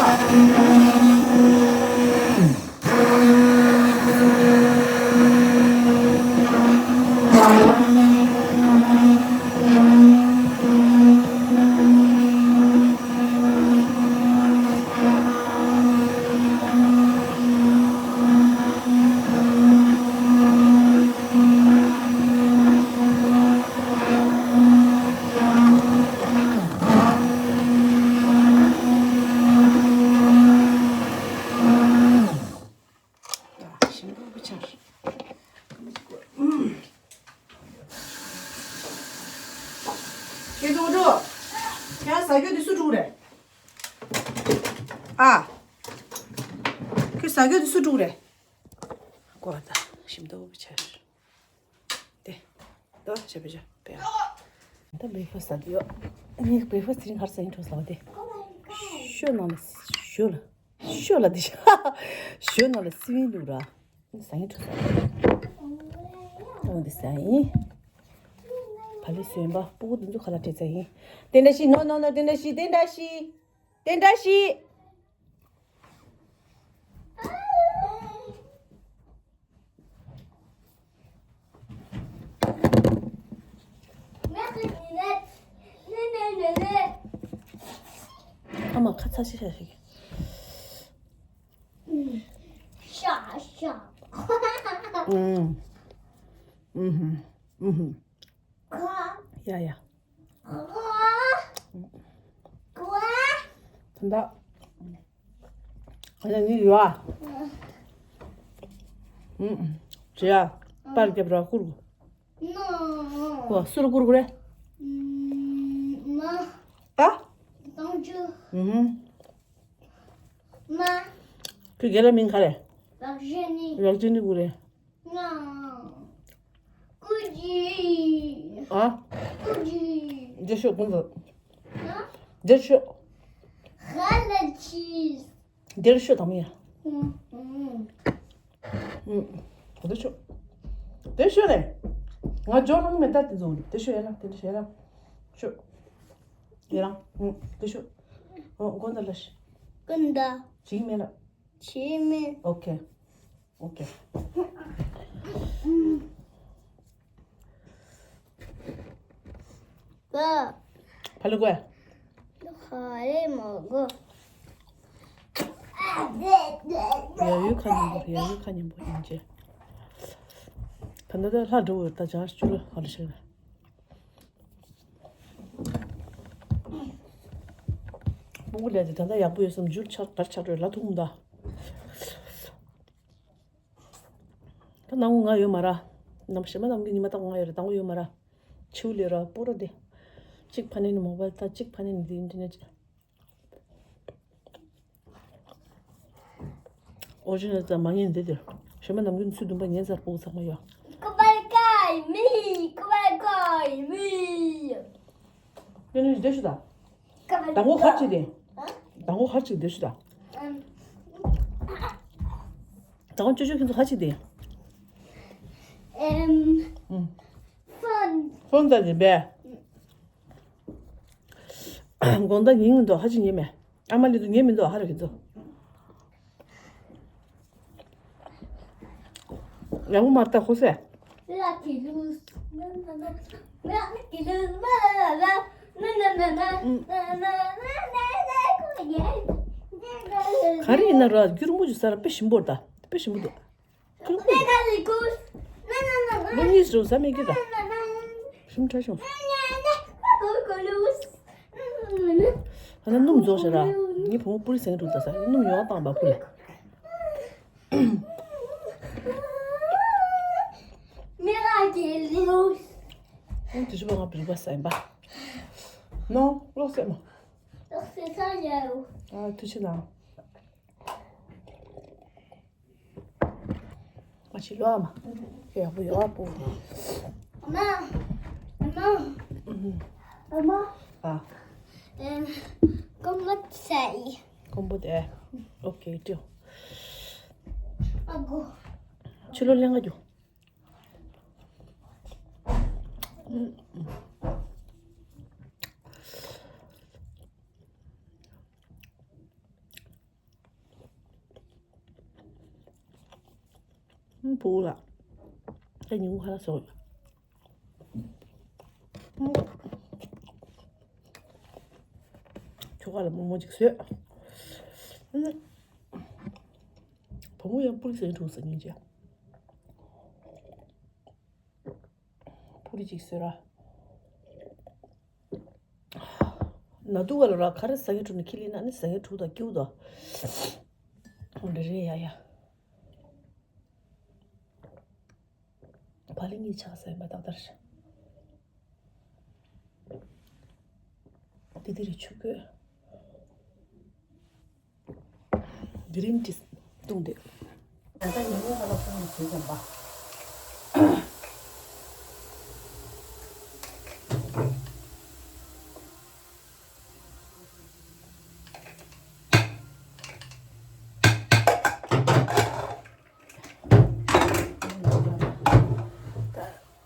ཞིམ་པོ་བུ་ཆར། ཁྱེད་ཚོ་འགྲོ། ཁྱེད་ཟ་རྒྱུ་དེ་སུ་དྲུག་རེད། ཨ། ཁྱོད་ཟ་རྒྱུ་དེ་སུ་དྲུག་རེད། ཀོ་ད་ཞིམ་པོ་བུ་ཆར། དེ། ད་བྱས་པ་བྱས་པ། ད་བྷི་རེག་ཕ་སི་ཟ་དུས་ཡོད། ངས་བྷི་རེག་ཕ་སི་དེ་རིང་ག་རེ་ཟ་ཡིན་འཕྲོ་ཟ་བ་དེ། ཞོ་ནང་ལ་ཞོ་ལ། ཞོ་ལ་དེ་ཤ། ཞོ་ནང་ལ་སི་པན་བླུགས་ར། ཟ་ཡིན་འཕྲོ་ཟ་བ། འོ་འདི་ཟ་ཡིན། བ་ལི་སོན་པ་སྤུ་གུ་འདི་ཚོ་ཁ་ལག་སྤྲད་ཚར་ཡིན། དེ་འདྲ་ཞིག་ནོ་ནོ་ནོ་དེ་འདྲ་ཞིག་དེ་འདྲ་ཞིག་དེ་འདྲ་ཞིག་ཨ་མ་ཁ་ཚ་ཤི་ཤ་ཤི། ཤ་ཤ། ཨུམ། ཨུམ། ཨུམ། ཡ་ཡ། ད་ད། ཨ་ནི་ཡོད་ཨ། ཨུམ། ཇེ་ཡ། པར་རྒྱབ་ར་ཀུར། ཨོ་སུ་རུ་ཀུར་ཀུ་རེ། ཨ། ཨུམ། ཁྱོད་རྒན་ལགས་མིང་ག་རེ། རག་ཇི་ནི་ཀུ་རེ། ཨ། རྒྱལ་ཤོག་ཀུན་ཏུ། རྒྱལ་ཤོག་རྒྱལ་ཤོག་དང་མི་ཡ། རྒྱལ་ཤོག་རྒྱལ་ཤོག་ནས། ང་ཇོ་ལང་མེ་ད་དེ་ཛོ་རྒྱལ་ཤོག་ཡ་ལ་དེ་འདྲ་ཤོག་ཡ་ལ། ཤོག་ཡ་ལ། རྒྱལ་ཤོག་ཨོ་ཀུན་ཏུ་ལ་ཤི། ཀུན་ཏུ། ཇིག་མེ་ལ། ཇིག་མེ། ཨོ་ཁེ། ཨོ་ཁེ། ཕ་ལུ་གོ། ཧ་རེ་མོ་གོ། ཡ་ཡུ་ཁ་ཉིན་པོ་ཡ་ཡུ་ཁ་ཉིན་པོ་ཡིན་ཅེ། ད་ནི་ད་ལྷ་འགྲོ་བར་ད་ཇར་ཅུ་ལ་ཧ་ལ་ཤེ་ན། སྤུ་གུ་ལས་དེ་ད་ལྟ་ཡག་པོ་ཡོད་བསམ་འཇུ་ཆག་གར་ཆག་རོས་ལ་ཐུག་མ་ད། ད་ནང་ང་ཡོད་མ་ར། ནམ་ཞེ་མ་ནམ་གི་ཉི་མ་ད་ང་ཡོད་ར་དང་པོ་ཡོད་མ་ར། ཆིའུ་ལས་ར་སྤོ་ར་དེ། གཅིག་ཕ་ནས་ནི་མོ་བལ་ད་གཅིག་ཕ་ནས་ནི་དེ་ཨིན་ཊར་ནེཊ། ཨོ་རི་ཇི་ནལ་ཙམ་མ་ཉན་འདི་དེ། ཞེ་མ་ནམ་གི་ཚུལ་དུམ་པ་ཉན་ཚར་སྤོ་ཚང་མ་ཡོད། ཀུ་བལ་ཀའི་མི། ཀུ་བལ་ཀའི་མི། དེ་ནི་འདི་ཤི་ད། དང་པོ་ཁར་ཅིག་དེ། དང་པོ་ཁར་ཅིག་དེ་ཤི་ད། ད་དུང་ཅོ་ཅོ་ཁྱེད་ཚོ་ཧ་ཅིག་དེ། ཨེམ། ཨུམ། ཕོན། ཕོན་ད་དེ་བས། དགོང་དག་ཉིན་མི་འདུག་ཧ་ཅིག་ཉན་མེད། ཨ་མ་ལི་དུ་ཉན་མི་འདུག་ཧ་ར་ཁྱེད་ཚོ། ཡག་པོ་མ་རེད་ད་ཁོ་སེ། ག་རེ་ཡིན་ན་ར་རྒྱུ་རིན་པོ་ཆེ་ས་ར་དཔེ་ཞིམ་པོ་རེད་ད། དཔེ་ཞིམ་པོ་འདུག་ལོ་གཉིས་རུ་ཟ་མེད་ཀི་ད། ཞིམ་ཕྲ་བྱུང་། ཨ་ན་སྣུམ་རྫོགས་ཤག་ར། ངའི་བུ་མོ་པུ་རི་ཟ་ཡིན་འགྲོ་ད་ཟ། སྣུམ་ཡོང་བཏང་བ་བུ་ལ། ཨོ་དེ་ཚོ་པ་ང་བུ་རི་པ་ཟ་ཡིན་པ། ནོ་ལོག་སེ་མ། ཨ་ཐུགས་ཆེ་གནང་། ཨ་ཕྱི་ལོགས་ཨ་མ། ཡག་པོ་ཡོད་ཨ་པོ། ཨ་མ། ཨ་མ། ཨ་མ། ཨ། ཨེམ། ཀོང་པོ་ཟ་ཡི། ཀོང་པོ་དེ། ཨོ་ཀེ་ཏོ། ཨ་གོ། ཕྱི་ལོགས་ལེན་ག་རྒྱུ། ཕུ་བོ་ལགས། ད་ཉིན་གུང་ཁ་ལག་ཟོས། ཁྱོ་ག་ལ་མོག་མོག་ཅིག་ཟོས། བུ་མོ་ཡང་པུ་རི་ཟ་ཡིན་འགྲོ་ཟ་ཉིན་ཅིག་པུ་རི་ཅིག་ཟོས་ར། ན་དུ་བ་ལ་ར་ག་རེ་ཟ་མཁན་དྲུག་ནི་ཁི་ལི་ན་ནི་ཟ་མཁན་དྲུག་དང་སྐྱིད་པོ་དང་། འོ་འདྲ་རེད་ཡ་ཡ། བ་ལི་གཉིས་ཆགས་ཟ་ཡིན་པ་ཏག་ཏག་རེད། འདི་འདི་རེད་ཆུ་ཁོལ། གི་རིན་ཊི་བཏུང་སྟེ། ད་ལྟ་ཉིན་མོ་ཁ་ལ་བཏུང་ནས་བྱེད་ཀྱང་པ།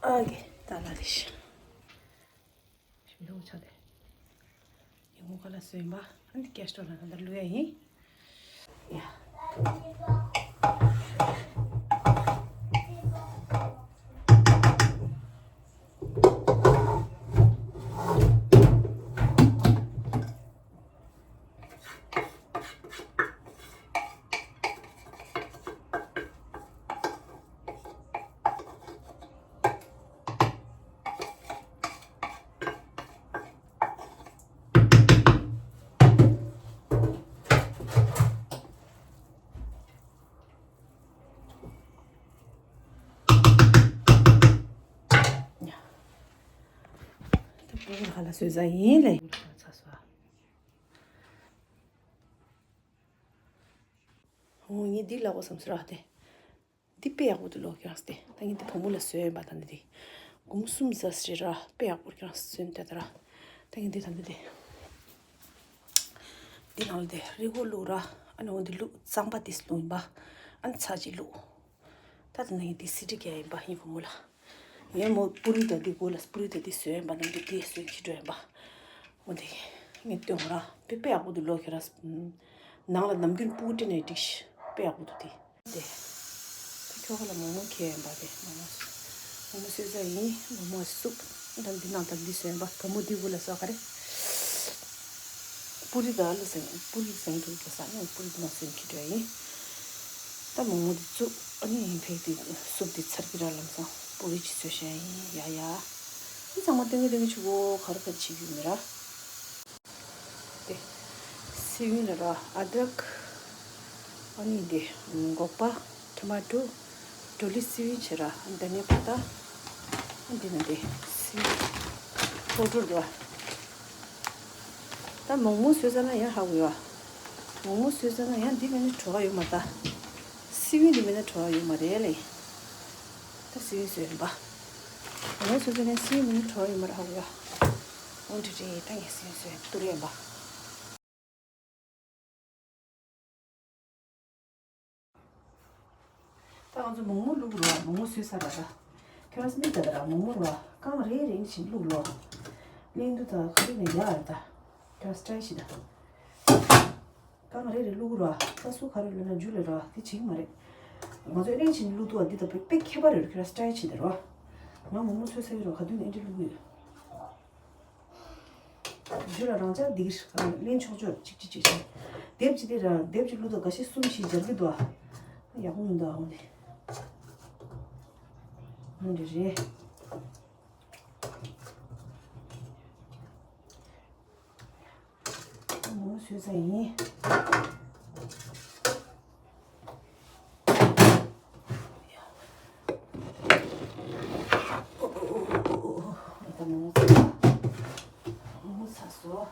ཨ་གི་ད་ལ་རེ་ཞིག་ཞིམ་པོ་ཆགས་ཏེ། ཉིན་གུང་ཁ་ལག་ཟོས་ཡིན་པ། ཨ་ནི་ཀེ་སི་ཊོབ་ལ་ད་ལྟ་བླུག་ཡ་ཡིན། ཡ། ད་པུ་རི་ཧ་ལ་བཟོས་ཚར་ཡིན་ལེ། ཚ་སོ། ཨོ་ངས་འདི་ལབ་དགོས་བསམ་སོང་ར་དེ། འདི་དཔེ་ཡག་པོ་འདུག་ལོ་ཁྱེད་རང་ཚོ་དེ། ད་ངས་འདི་བུ་མོ་ལ་བཟོས་ཡིན་པ་ད་འདི་དེ། འབུམ་གསུམ་ཟ་ཟེར་ར་དཔེ་ཡག་པོ་ཁྱེད་རང་ཚོ་བཟོས་འདུག་ད་ར། ད་ངས་འདི་ད་འདི་དེ། འདི་ནང་ལ་དེ་རིལ་བུ་བླུགས་ར། ཨ་ནི་འོ་འདི་བླུགས་རྩམ་པ་དེ་བླུགས་ཡིན་པ། ཨ་ནི་ཚྭ་ཅིག་བླུགས། ད་དེ་ནས་ངས་དེ་སི་ཊི་རྒྱག་ཡིན་པ་ངའི་བུ་མོ་ལ། ངས་མོ་པུ་རི་ད་འདི་གོ་ལ་པུ་རི་ད་འདི་བཟོས་ཡིན་པ་ནང་འདི་དེ་བཟོས་ཁྱི་འགྲོ་ཡིན་པ། འོ་དེ་ངས་སྟོན་ར་དཔེ་དཔེ་ཡག་པོ་འདུག་ལོ་ཁྱེད་རང་། ནང་ལ་ནམ་རྒྱུན་སྤུ་གུ་སྤྲད་ནས་འགྲིག་ཤི་དཔེ་ཡག་པོ་འདུག་དེ། དེ། ད་ཁྱོ་ག་ལ་མོག་མོག་ཁྱེར་ཡིན་པ་དེ་མོག་མོག་མོག་མོག་བཟོས་ཚར་ཡིན། མོག་མོག་སུབ། ད་འདི་ནང་ད་འདི་བཟོས་ཡིན་པ་བུ་མོ་འདི་གུ་ལ་ཟ་ག་རེ། པུ་རི་ད་ལ་ཟ་པུ་རི་ཟ་འདུག་ད་ཟ་ནས་པུ་རི་ནང་བཟོས་ཁྱི་འགྲོ་ཡིན། ད་མོག་མོག་འདི་བཙུགས་ཨ་ནི་ཡིན་ཕེག་དེ་སུབ་དེ་ཚར་གི་ར་ལམ་སང་པུ་རི་ཅི་བཟོས་བཞག་ཡིན་ཡ་ཡ། འདི་ཚང་མ་སྟོན་གི་སྟོན་གི་ཆུ་བོ་ག་རེ་ག་རེ་བྱེད་རྒྱུ་མེད་ར། དེ། སི་ཝིན་ལ་ར་ཨ་དྲག་ཨ་ནི་དེ་སྒོག་པ། ཊོ་མ་ཊོ། བྲོ་ལི་སི་ཝིན་བྱེད་ར་དྷ་ནི་ཡ་པ་ཏ། འདི་ནི་དེ་སི་ཝིན་པོ་ཌར་ར། ད་མོག་མོག་བཟོས་ཚར་ན་ཡང་ཧ་གོ་ཡོད། མོག་མོག་བཟོས་ཚར་ན་ཡང་འདི་མེད་ན་བྲོ་བ་ཡོད་མ་རེད་ད། སི་ཝིན་འདི་མེད་ན་བྲོ་བ་ཡོད་མ་རེད་ལེ། ད་སི་ཝིན་བཟོས་ཡིན་པ། མོག་མོག་བཟོས་ཚར་ན་སི་ཝིན་མེད་ན་བྲོ་བ་ཡོད་མ་རེད་ཧ་གོ་ཡོད། འོ་འདི་རེད་ད་ངས་སི་ཝིན་བཟོས་ཡིན་ཏུ་རེད་ཡིན་པ། ད་ང་ཚོ་མོག་མོག་བླུགས་རོགས། མོག་མོག་བཟོས་ཚར་ར་ད། ཁྱོད་རང་མིག་ལྟ་ད་ར། མོག་མོག་རོགས། རྐང་རེ་རེ་བཞིན་བླུགས་རོགས། ལན་དུ་ད་ཁ་ཐུག་ནས་ཡག་རེད་ད། ཁྱོད་རང་སི་ཊའི་ལ་ཞིག་ད། རྐང་རེ་རེ་བླུགས་རོགས། ད་སུ་ག་རེ་བླུགས་ན་འཇུ་ལེ་རོགས། དེ་བྱེད་ཀྱི་མ་རེད། ང་ཚོ་ཨེ་རེ་བཞིན་བླུགས་འདུག་བ། འདི་ད་དཔེ་དཔེ་ཁྱད་པར་ཡོད་རེད། ཁྱོད་རང་སི་ཊའི་ལ་བྱེད་ད་རོགས། ང་མོག་མོག་བཟོས་ཚར་ཡོད་རོགས། ག་དུས་ནས་ཨེ་འདྲ་བླུགས་ཡོད། འཇུ་ལེ་རང་ཅག་འདི་གི་ལེན་ཆོག་ཆོག་གཅིག་གཅིག་གཅིག་གཅིག་དེབ་གཅིག་དེ་ར། དེབ་གཅིག་བླུགས་དང་འགའ་ཤས་གསུམ་བཞི་སྦྱར་གི་འདུག་ཨ། ཡག་པོ་མི་འདུག་ཨ། འོ་ནི་འདི་རེད། མོག་མོག་བཟོས་ཚར་ཡིན། ད་མོག་མོག་ཚ། མོག་མོག་ཚ་སོང་།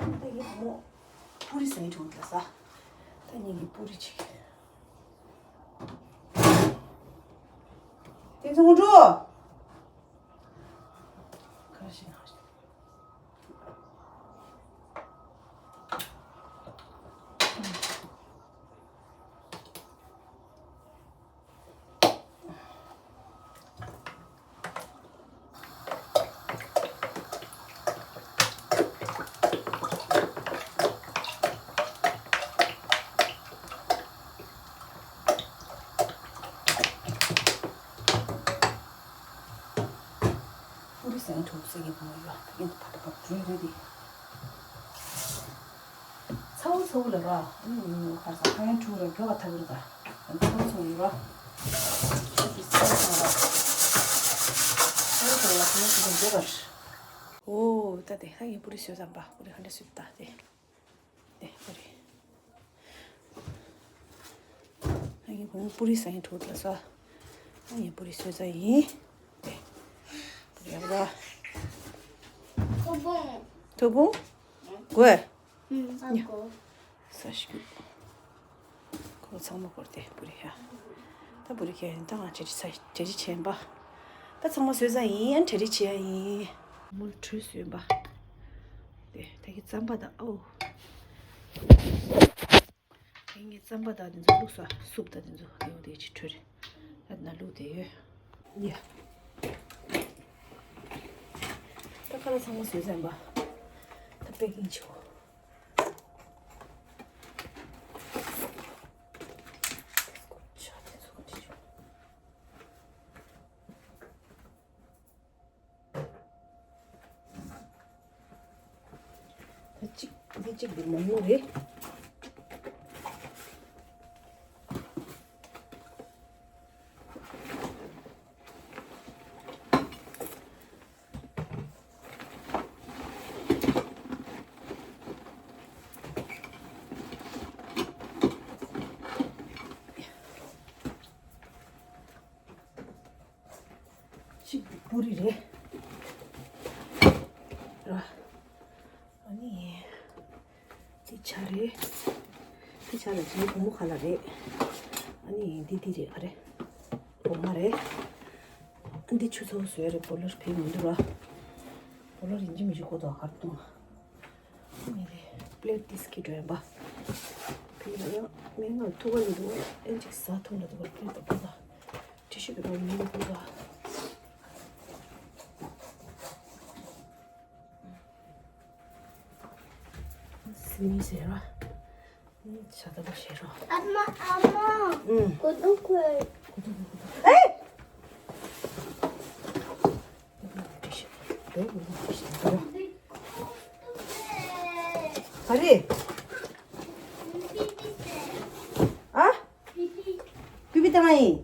ཨ་ནི་ད་ངས་མོག་པུ་རི་ཟ་ཡི་འགྲོ་གི་ལ་ས། ད་ངས་ངའི་པུ་རི་ཅིག་དེ་ཚོ་ངོ་འགྲོ། ག་རེ་བྱེད་ན། པུ་རི་ཟ་ཡི་འགྲོ་ཟེར་གྱི་འདུག་ཡ། ད་གིན་ད་ཕ་ད་ཕ་འགྲོ་རེད་དེ། ཚ་བོ་ཚ་བོ་ལ་ར། ཨ་ནི་ཁར་ས་ཁ་ཡན་ཁྲུ་ར་མགྱོགས་པ་ཐག་རེད་ད། ཚ་བོ་ཚ་བོ་ཡོད་ར། ཚ་བོ་ཚ་བོ་ལ་ཁ་ཡན་ཁྲུ་ར་མགྱོགས་པ། ཨོ་ད་དེ་ཧ་ཡིན། པུ་རི་བཟོས་ཙམ་པ། པུ་རི་ཧ་འདྲ་བཟོས་ད་དེ། དེ་པུ་རི། ཨ་ཡིན། བུ་མོ་པུ་རི་ཟ་ཡིན་འགྲོ་ལ་ས། ཨ་ཡིན། པུ་རི་བཟོས་ཚར་ཡིན། དེ། པུ་རི་ཡག་པོ་ད། ཐོ་བུང་། ཐོ་བུང་། དགོས། ཨ་ཡིན། ཨ་གོ། ས་ཞིག་ཁོ་ཚང་མ་སྐོར་ཏེ་པུ་རི་ཡ། ད་པུ་རི་ཁྱེར་ཡིན། ད་ང་གྲ་སྒྲིག་ཚ། གྲ་སྒྲིག་བྱས་པ། ད་ཚང་མ་བཟོས་ཚར་ཡིན། ཡང་གྲ་སྒྲིག་བྱེད་ཡ་ཡིན། མོལ་ཁྲུས་བཟོས་པ། དེ་ད་གི་རྩམ་པ་དང་། ཨོ། ད་ངས་རྩམ་པ་དང་དེ་ཚོ་བླུགས་སོ། སུབ་དང་དེ་ཚོ་དེ་འོ་དེ་ཅི་ཁྲོད་རེད། ད་ན་བླུགས་དེ་ཡོད་ཡ། ད་ཁ་ལག་ཚང་མ་བཟོས་ཚར་པ། ད་པེ་ཀིང་བྱེད་དགོས། ད་གཅིག་འདི་གཅིག་འདི་མང་མོ་རེད། གཅིག་པུ་རི་རེད། ར། ཨ་ནི། འདི་ཇ་རེད། འདི་ཇ་ལ་ཇའི་བུ་མོ་ཁ་ལག་རེད། ཨ་ནི་འདི་འདི་རེད། ག་རེ། སྒོ་ང་རེད། འདི་ཆུ་ཚ་བོ་བཟོས་རེད། བོ་ལོར་ཕེབས་མི་འདུག་ར། བོ་ལོར་ཡིན་གཅིག་མིན་གཅིག་ཁོ་ཐག་གར་བཏུང་། ཨ་ནི་རེད། པླེ་ཊི་ཏིས་ཀི་འགྲོ་ཡིན་པ། ཕེབས་ན་ཡང་མི་ང་ཐུག་པ་ཡིན་འདུག་ཨེ་གཅིག་ཟ་ཐུབ་ན་འདུག་པ། པླེ་ཊི་ད་པོ་ད། ཏི་ཤུ་གི་རོ་མི་འདུག་པ། སི་མི་ཟེར་ར། ཤ་ད་པོ་ཤེས་རོགས། ཨ་མ། ཨ་མ། ཨུམ། གོ་དུང་ཁོས། གོ་དུང་ཁོས། ཨེ། ག་རེ། ཨ། པི་པི་བཏང་ཡིན།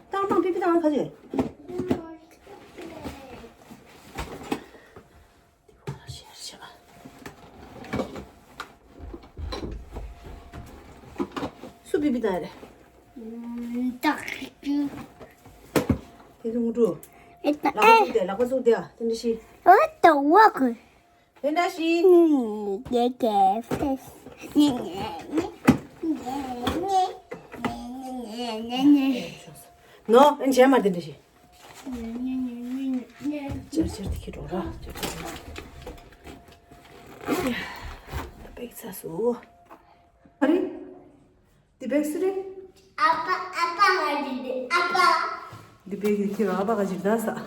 བཏང་བཏང་། པི་པི་བཏང་། ཁ་ཅིག་སུ་པི་པི་བཏང་ཡ་རེད། ད་དེ་ཚོ་ངུ་འགྲོ། ལག་པ་བཙུགས་ཏེ། ལག་པ་བཙུགས་ཏེ། ཨ། དེ་འདྲ་ཞིག What the work? དེ་འདྲ་ཞིག་ནོ། ཨེ་བྱས་མ། དེ་འདྲ་ཞིག་ཅར་ཅར་དེ་ཁྱེར་འགྲོ་ར། ཅར་ཅར། ད་པེག་ཚར་སོང་། ཨ་རེ། དེ་པེག་སུ་རེད། ཨ་ཕ། ཨ་ཕ་ང་ དེ་པའི་གི་ཁྱི་ར་པ་ག་ཅིག་ད་ས།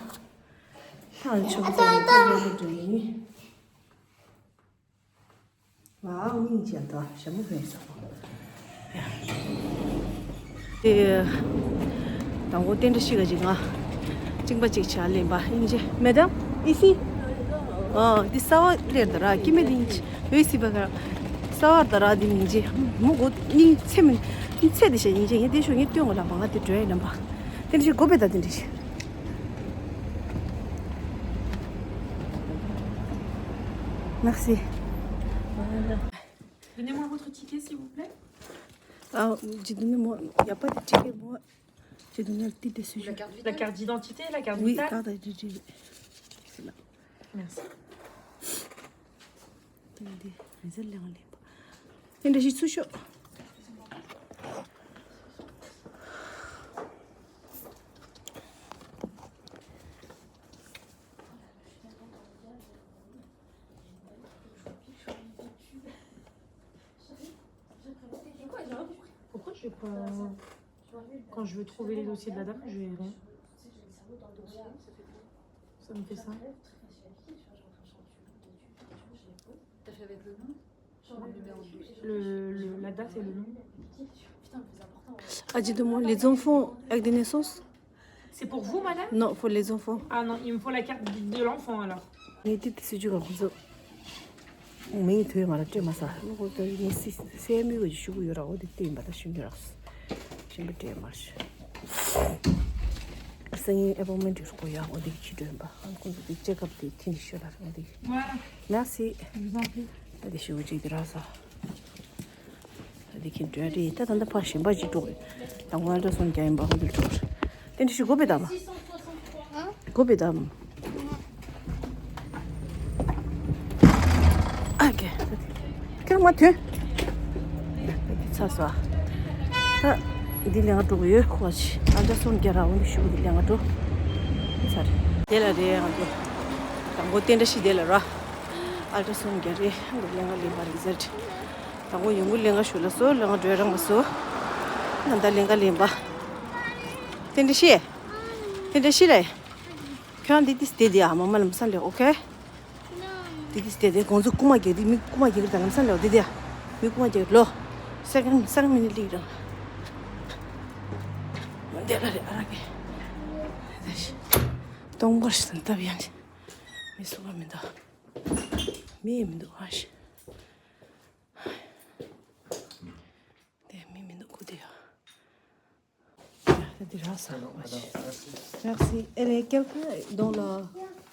ཐང་ཆུང་ཚ་ཡི་ཐང་ལོ་གི་འགྲོ་ཡིན། ང་སྙིང་རྗེ་ད་ཞྭ་མོ་ཕན་ས་པོ། དེ། དང་པོ་རྟེན་འབྲེལ་ཤི་ག་ཅིག་ང་། གཅིན་པ་གཅིག་ཆ་ལེན་པ་སྙིང་རྗེ། Madame, ici. ཨ། འདི་གསར་པ་ལེར་ད་ར་ཀི་མེ་དེ་སྙིང་རྗེ། འོད་སྲིད་པ་ག་གསར་པ་ད་ར་འདི་སྙིང་རྗེ། མུ་གོ་སྙིང་ཚེ་མིན། ཚེ་འདི་ཤ་སྙིང་རྗེ། ངས་དེ་ཤོ་ངས་སྟོན་གོ་ལ་མ་ང་དེ་འགྲོ་ཡ་ལམ་པ། རྟེན་འབྲེལ་ཤི་གོ་པེ་ད་རྟེན་འབྲེལ་ཤི། Merci. Donnez-moi votre ticket, s'il vous plaît. Ah, j'ai donné moi. Il n'y a pas de ticket, moi. J'ai donné le titre de séjour. La carte d'identité, la carte vitale. Oui, carte d'identité. C'est là. Merci. Attendez, réserve les rendez-vous. Pourquoi je vais pas... Quand je veux trouver les dossiers de la dame, je vais rien. Ça me fait ça. T'as fait avec le nom ? Le, le, la date et le nom. Ah, dis-moi, les enfants avec des naissances ? C'est pour vous, madame ? Non, pour les enfants. Ah non, il me faut la carte de l'enfant alors. ངས་དེ་དེ་སྲིད་ཇུས་གང་ཁོང་ཚོ་མིང་ཐོས་ང་ལ་སྤྲད་མ་ས། ཁོང་ཚོ་ངས་སི་སེ་མི་གོ་ཞུ་གི་ཡོད་ར། འོ་དེ་བལྟས་ཡིན་པ་ད་ཤུན་གྱི་རག་སེ་མི་སྤྲད་མ་ཤི། སང་ཉིན་ཨེ་པོ་མེན་ཊི་ཡོད་གོ་ཡ། འོ་དེ་ཁྱི་འགྲོ་ཡིན་པ། ཁོང་ཚོ་དེ་ཅེ་ཀབ་དེ་ཐིན་ཤོད་ལ་འོ་དེ། Merci. ད་དེ་ཞུ་གི་ཅིག་དེ་རག་ས། ད་དེ་ཁྱི་འགྲོ་ཡ་རེད། ད་ད་ད་ཕ་ཞིམ་པ་ཅིག་འགྲོ་རེད། ད་ངོ་ཨལ་ཏྲ་སོན་རྒྱག་ཡིན་པ་ཁོང་ཚོ་འགྲོ་རེད། དེ་འདྲ་ཞིག་དགོས་པས་དམ། དགོས་པས་དམ། ཨ་ཀེ། ཁྱེད་མ་ཐོན། ཚ་སོ། ད་འདི་ལས་ང་འགྲོ་གི་ཡོད་ཁོ་ཅི། ཨལ་ཏྲ་སོན་རྒྱག་ར་འོང་དུ་ཞུ་གི་འདི་ལས་ང་འགྲོ། ཚར། དེ་ལ་རེད་ང་ཚོ། དང་པོ་རྟེན་འབྲེལ་ཤི་དེ་ལ་ར། ཨལ་ཏྲ་སོན་རྒྱག་རེད། འདི་ལས་ང་ལེན་པ་རི་ཛལ་ཊི། དང་པོ་ཡོང་གི་ལེན་ག་ཞུ་ལ་སོ་ལེན་ག་འགྲོ་རང་མ་སོ། ང་ད་ལེན་ག་ལེན་པ། དེ་འདྲ་ཤེས། དེ་འདྲ་ཤེས་ལེ། ཁྱོད་འདི་ཏིས་དེ་དེ་ཨ་མ་མ་ལམ་སང་ལེ། ཨོ་ཁེ། དེ་ཏིས་དེ་དེ་ཁོང་ཚོ་རྐུ་མ་རྒྱག་དེ་མི་རྐུ་མ་རྒྱག་གི་ད་ལམ་སང་ལེ། ཨོ་དེ་དེ་མི་རྐུ་མ་རྒྱག་ལོ། སེ་ཀན་སེ་ཀན་མི་ནི་ལིག་རང་། དེ་ལ་རེ་ཨ་ར་གེ། སྟོང་པར་ཞིག་དང་སྟབས་ཡང་མི་སུ་བ་མི་འདུག་མི་མི་འདུག་ཨ་ཤི། དེ་མི་མི་འདུག་ཁུ་དེ་ཡ། དེ་ར་ས། Merci. Elle est quelqu'un dans la...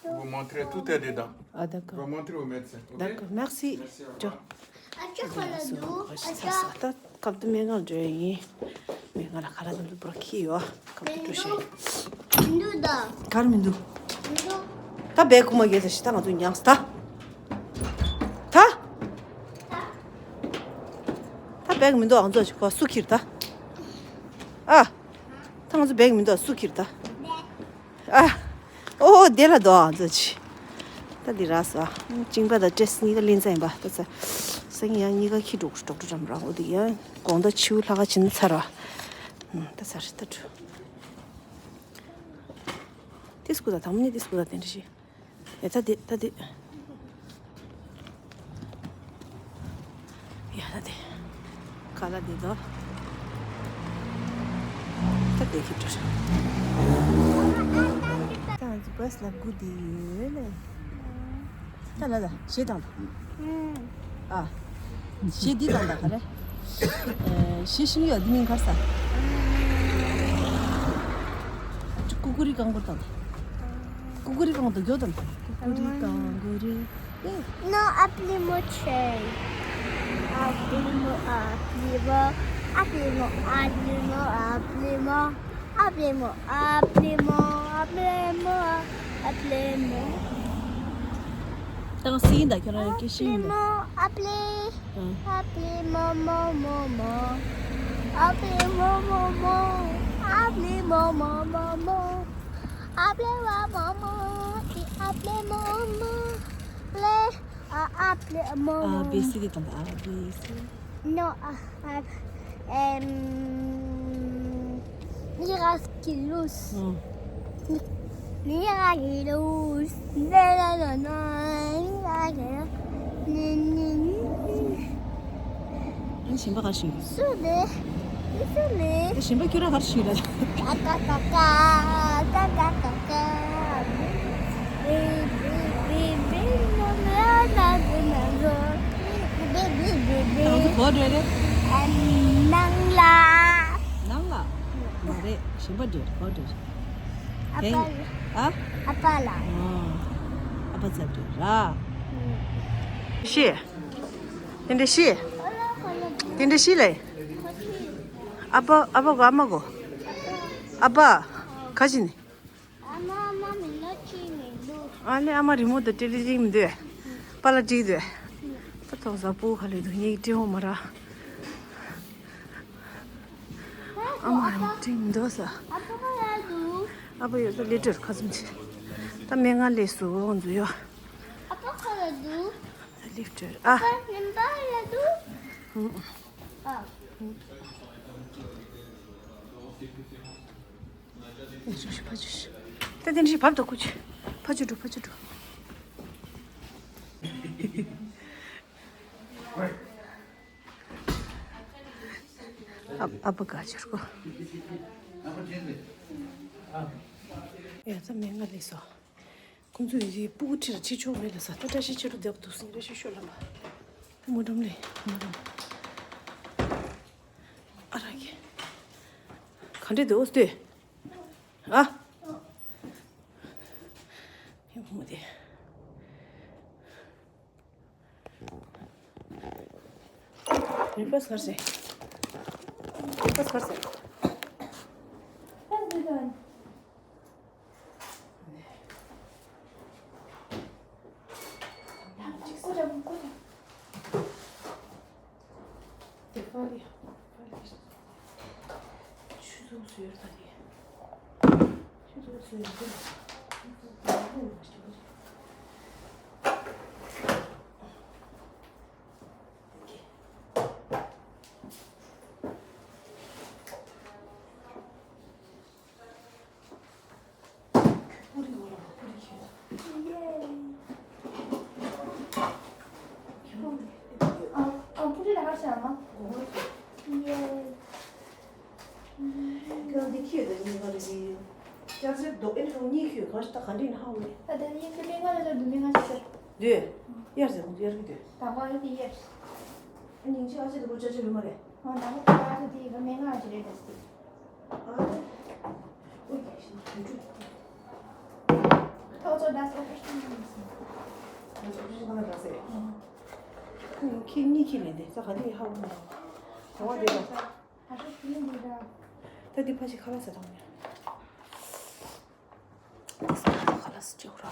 Vous montrez, tout est dedans. Ah, d'accord. Vous montrez au médecin, ok ? D'accord, merci. Merci, au revoir. ད་སྐབས་དུ་སྨན་ཁང་འགྲོ་ཡིན། སྨན་ཁང་ལ་ཁ་ལག་འདུག་པར་ཁྱི་ཡོད། སྐབས་དུ་འགྲོ་ཤེས། མི་འདུག་ད། གར་མི་འདུག་མི་འདུག་ད་བེག་ཁུག་མ་གས་ད་ཤི་ད་ང་ཚོ་མྱངས་ད། ད། ད་བེག་མི་འདུག་ང་ཚོ་ཅིག་གོ་སུ་ཁྱིར་ད། ཨ། ད་ང་ཚོ་བེག་མི་འདུག་སུ་ཁྱིར་ད། ཨ། ཨོ་དེ་ལ་འདུག་ང་ཚོ་ཅི། ད་འདི་ར་ས། གཅིན་པ་དང་ཊེ་སི་གཉིས་ཀ་ལེན་ས་ཡིན་པ་ད་ས། སང་ཉིན་ཡང་གཉིས་ཀ་ཁྱི་འགྲོ་འགྲོ་འགྲོ་འགྲམ་ར་འོ་དེ་ཡང་དགོང་དག་ཕྱི་ལྷག་ཁ་ཕྱིན་ཚར་བ། ད་ཚར་ད་འགྲོ། ཏིས་ཀུ་ད་དམ་ནི་ཏིས་ཀུ་ད་དེ་འདྲ་ཞིག་ཨེ་ད་དེ་ད་དེ། ཡ་ད་དེ། ག་ལ་དེ་དོ། ད་དེ་ཁྱི་འདྲ་ཞིག་ད་ང་ཚོ་བྷ་སི་ལ་སྒུག་བསྡད་ཡོད་ལེ། ད་ལ་ལ་ཞེ་དང་། ཨ། ཞེ་འདི་དང་ད་ག་རེ། ཞེ་ཤིང་ཡོད་འདི་མིང་ག་ས། ཀུ་ཀུ་རི་ཀང་གུ་དང་། ཀུ་ཀུ་རི་ཀང་གུ་དང་གྱོ་དང་། ཀུ་ཀུ་རི་ཀང་གུ་རི། Non, appelez-moi Chay. Appelez-moi, appelez-moi, appelez-moi, appelez-moi, appelez-moi. Appelez-moi, appelez-moi, appelez-moi, appelez-moi. Attends, c'est une d'accord avec qui c'est une. Appelez-moi, appelez. Appelez-moi, maman, maman. Appelez-moi, maman. Appelez-moi, maman, maman. Appelez-moi, maman. Et appelez-moi, maman. Appelez, ah, appelez-moi, maman. A B C. Non, ah, ah, euh, Miraculous. Mira que luz, de la luna, mira que luz. ཨ་ཞིམ་པ་ག་ཞིག་སུ་ལེ། སུ་ལེ། ཨ་ཞིམ་པ་ཁྱོད་རང་ག་ཞིག་ལ། ཀ་ཀ་ཀ་ཀ་ཀ་ཀ་ཀ། ང་ཚོ་གོ་འདྲ་རེད། ནང་ལ། ནང་ལ། མ་རེད། ཞིམ་པ་འདྲ་གོ་འདྲ་རེད། ཨ་ཕ་ལ། ཨ། ཨ་ཕ་ལ། ཨ་ཨ་ཕ་ཚ་འདྲ་ར། ཤི། དེ་འདྲ་ཤི། དེ་འདྲ་ཤི་ལེ། ཨ་ཕ་ཨ་ཕ་གོ་ཨ་མ་གོ། ཨ་ཕ། ག་ཅི་ནི། ཨ་ནི་ཨ་མ་རི་མོ་དང་ཏི་ལི་ཅིག་མི་འདུག་པཱ་ལགས་ཅིག་འདུག་ད་ཐོག་ས་པོ་ག་ལེ་འདུག་ངས་ཀྱི་ཏི་ཧོ་མ་ར། ཨ་མ་རི་མོ་ཅིག་མི་འདུག་ས། ཨ་ཕ་ཡོད་ད་ལི་ཏྲར་ཁ་ཙམ་ཆེ། ད་མེ་ང་ལས་སུ་འོང་འཛུལ་ཡོད། ད་ལི་ཏྲར་ཨ། ཕ་ཅུ་ཕ་ཅུ། ད་དེ་འདྲ་ཞིག་བབ་དང་ཁུ་ཆུ། ཕ་ཅུ་འགྲོ་ཕ་ཅུ་འགྲོ། ཨ་ཨ་ཕ་ག་ཅུར་གོ། ཡ་ད་མེ་ང་ལས་སོ། ཁོང་ཚོས་ཡི་སྤུ་གུ་ཁྲིད་ལ་ཁྲིད་ཆོག་མེད་ལ་ས་ད་བཀྲ་ཤིས་ཆེ་རུ་བསྡད་པ་འདུག་སེང་རེ་ཤི་ཤོད་ལ་མ། མོ་འགྲམ་ལས་མོ་འགྲམ། ཨ་ར་གི། ག་འདྲེ་འདུག་ལྟོས། ཨ། ཡ་མོ་དེ། རིག་པ་སར་ཟེ། རིག་པ་སར་ཟེ། ཆུ་ཚོད་ཟེར་ད་དེ། ཆུ་ཚོད་ཟེར་ད་དེ། ཁྱོད་འདི་ཁྱོད་དང་གཉིས་ཀ་རེད། ཅག་ཅག་རྡོག་ཨེ་ཁྱོད་གཉིས་ཁྱོད་གང་ཞིག་ད་ག་འདྲ་ཡིན་ཧ་གོ་ནས། ད་ལྟ་གཉིས་ཁྱོད་ལས་ང་ལ་ལ་འདུག་མི་ང་ཞིག་ཟེར། འདོད། གཡར་ཟེར་གོང་དུ་གཡར་གི་འདོད། ད་ང་ཨེ་དེ་གཡར། ཨ་སྙིང་རྗེ་ཨ་ཅེ་དེ་གོ་ཅག་ཅག་ཡོད་མ་རེད། ང་ད་ང་ད་ཨ་ཅེ་དེ་ག་མེད་ང་ཨ་ཅེ་རེད་ད་སི། ཨ་ཅེ། ཨོ་ཡ་ཤི་དུད་འགྲོ། ཐོག་ཚོ་ད་སོ་ཁ་ཤི་ང་ཞིག་ཟེར། ང་ཚོ་ཁ་ཤི་ང་ད་ཟེར། ཁྱེད་གཉིས་ཁྱེད་ལས་འདི་ས་ག་འདི་ཧ་གོ་མ་རེད། ད་ང་འདི་ད། ད་འདི་ཕ་ཞིག་ཁ་ལག་ཟ་དང་ནི། ཁ་ལག་ཟ་ཅིག་ར།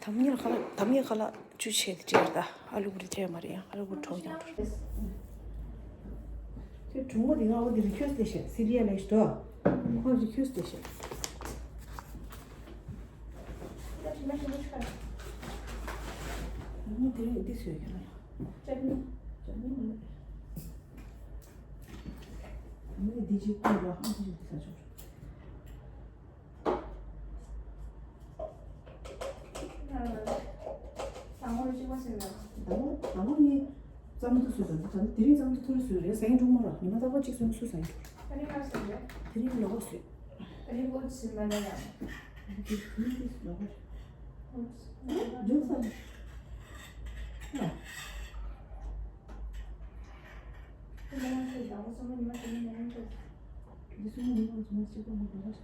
དམ་ཉེར་ཁ་ལག་དམ་ཉེར་ཁ་ལག་བཅུ་ཆེ་དེ་ཅིག་ར་ད། ཨ་ལུ་གུ་རེ་ཆེ་མ་རེད་ཡང་ཨ་ལུ་གུ་གྲོགས་ཀྱང་འགྲོ། དེ་གྲུང་མོ་དེ་ང་འོ་དེ་རི་ཁྱོད་དེ་ཤེས་སི་རི་ཡ་ལེགས་འགྲོ། ཁོང་རི་ཁྱོད་དེ་ཤེས། ད་དྲི་མ་ཞིམ་པོ་ཆུ་ཁ་ལ། ད་ནི་དེ་རིང་འདི་ཟོས་ཀྱང་ལ་ཡང་། ཅག་ནི། ཅག་ནི་མ་ལ། ད་ནི་འདི་ཅིག་ཀུན་རོ་ཧང་ཅིག་འདི་ས་ཆོག་རོ། དང་པོ་གཅིག་པ་ཟིན་ལ། དང་པོ་དང་པོ་ངས་རྩམ་ཐུག་ཟོས་པ་འདི་ད་ནི་དེ་རིང་རྩམ་ཐུག་ཐུག་རེ་ཟོས་རེད། ཟ་ཡིན་འགྲོ་མ་རོགས་ཉི་མ་རྟག་པར་གཅིག་ཟོས་ན་སུ་ཟ་ཡིན་འགྲོ། ད་རིང་ག་ཟིན་རེད། དེ་རིང་ལོག་པ་ཟོས། ད་རིང་ལོག་ཟིན་མ་ན་ཡང་། འདི་འདི་ལོག་པ་རེད། འདི་ས་རེད། ཨ། འདི་སུ་མི་ཉིན་མོ་ཚོ་མ་གཅིག་པ་མ་འགྲོ་བ་རེད།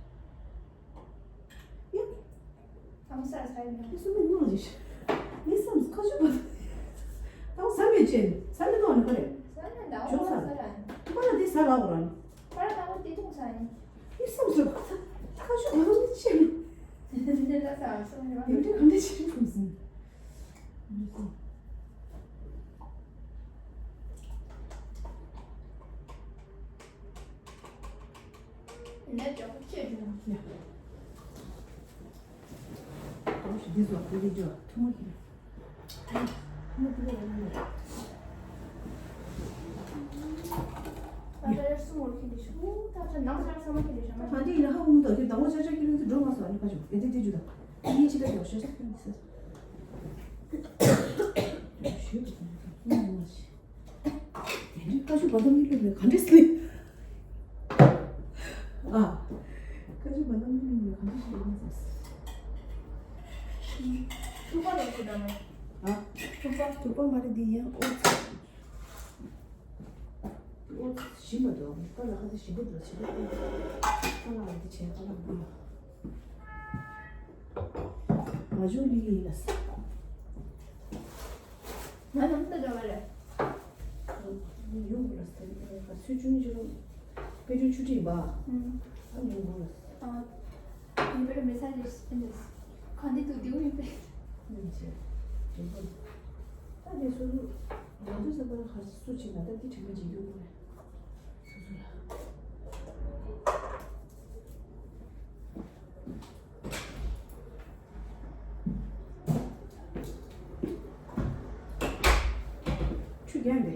ཡ། ཨ་མ་ས་ས་ཡིན་ན། འདི་སུ་མི་ཉིན་མོ་ཞིག་མི་བསམ་ཁ་ཆུ་བ། ད་ས་མི་ཆེ་ས་མི་ནོར་ནི་ཁ་རེད། ས་མི་ནང་ཇོ་ས་ས་ར། ཁ་ན་འདི་ས་ལ་གོ་རང་། ཁ་ན་ད་འདི་ཐུང་ས་ཡིན། མི་བསམ་ས་ཁ་ཆུ་བ་མི་ཆེ། འདི་འདྲ་ས་སུ་མི་ཡོང་། འདི་འདྲ་ག་འདྲ་ཆེ་ཁུམ་སིན། ནས་ཅོག་ཅེ་ཡ། ཨོ་ཤི་འདི་ཟོ་འདི་འདི་ཇོ་ཐུང་མོ་ཁྱེར། ཐུང་མོ་འདི་ལ་ཡོང་ནས། ཨ་ད་ཡར་སུ་མོར་ཁྱེར་ཏེ་ཤུ་ད་ད་ནང་ས་ས་མ་ཁྱེར་ཏེ་ཤ་མ་ད་འདི་ལ་ཧ་འུང་ད་ཁྱེར་ད་ངོ་ཆ་ཆ་ཁྱེར་ཏེ་འགྲོ་མ་སོང་ཨ་ནི་ཁ་ཤོག་ཨེ་དེ་དེ་ཇུ་ད་ཨ་ནི་ཆི་ད་ཡོག་ཤ་ཤ་ཁྱེར་ཏེ་ས་ཞུ་ད་ད་ངོ་མ་ཤི། དེ་ནི་ཀ་ཅུ་བ་དམ་ནི་ལུག་ལ་ག་འདྲ་སི། ཨ། ཀ་ཅུ་བ་དམ་ནི་ལུག་ལ་ག་འདྲ་སི་ཡོད་ན་ཟེར། ཐུག་པ་ལ་ཁུ་དང་ཨ། ཐུག་པ་ཐུག་པ་མ་རེད་འདི་ཡང་ཨོ་ཚ། ཨོ་ཚ་ཞིམ་པ་འདུག་ཀ་ལ་ཁ་ཚ་ཞིམ་པོ་འདུག་ཞིམ་པོ་འདུག་ཀ་ལ་འདི་བྱས་ཀ་ལ་འདི། ང་ཆུང་འདི་ཡིན་ལ་ས། ང་ནམ་ད་འདྲ་བ་རེད། ཡོང་དགོས་ལ་ས་ཡིན་ལ་ས་ཚུལ་ཆུང་ཆུང་དཔེ་ཆུང་ཆུ་ཁྲིད་པ། ཨ་ཡོང་དགོས་ལ་ས། ཨ་ཡིན་པར་མེ་སཱ་ཇི་ཨིན་ལ་ས། གང་འདི་དུ་དེའུ་ཡིན་པས། ཨིན་ཅེ། ད་དེ་སུ་ལུ། ང་ཚོ་ས་ད་ཁ་སུ་ཆེ་ན་ད་འདི་དྲན་པ་བྱེད་རྒྱུ་དགོས་རེད། སུ་སུ་ལ། ཆུ་རྒྱག་འདི།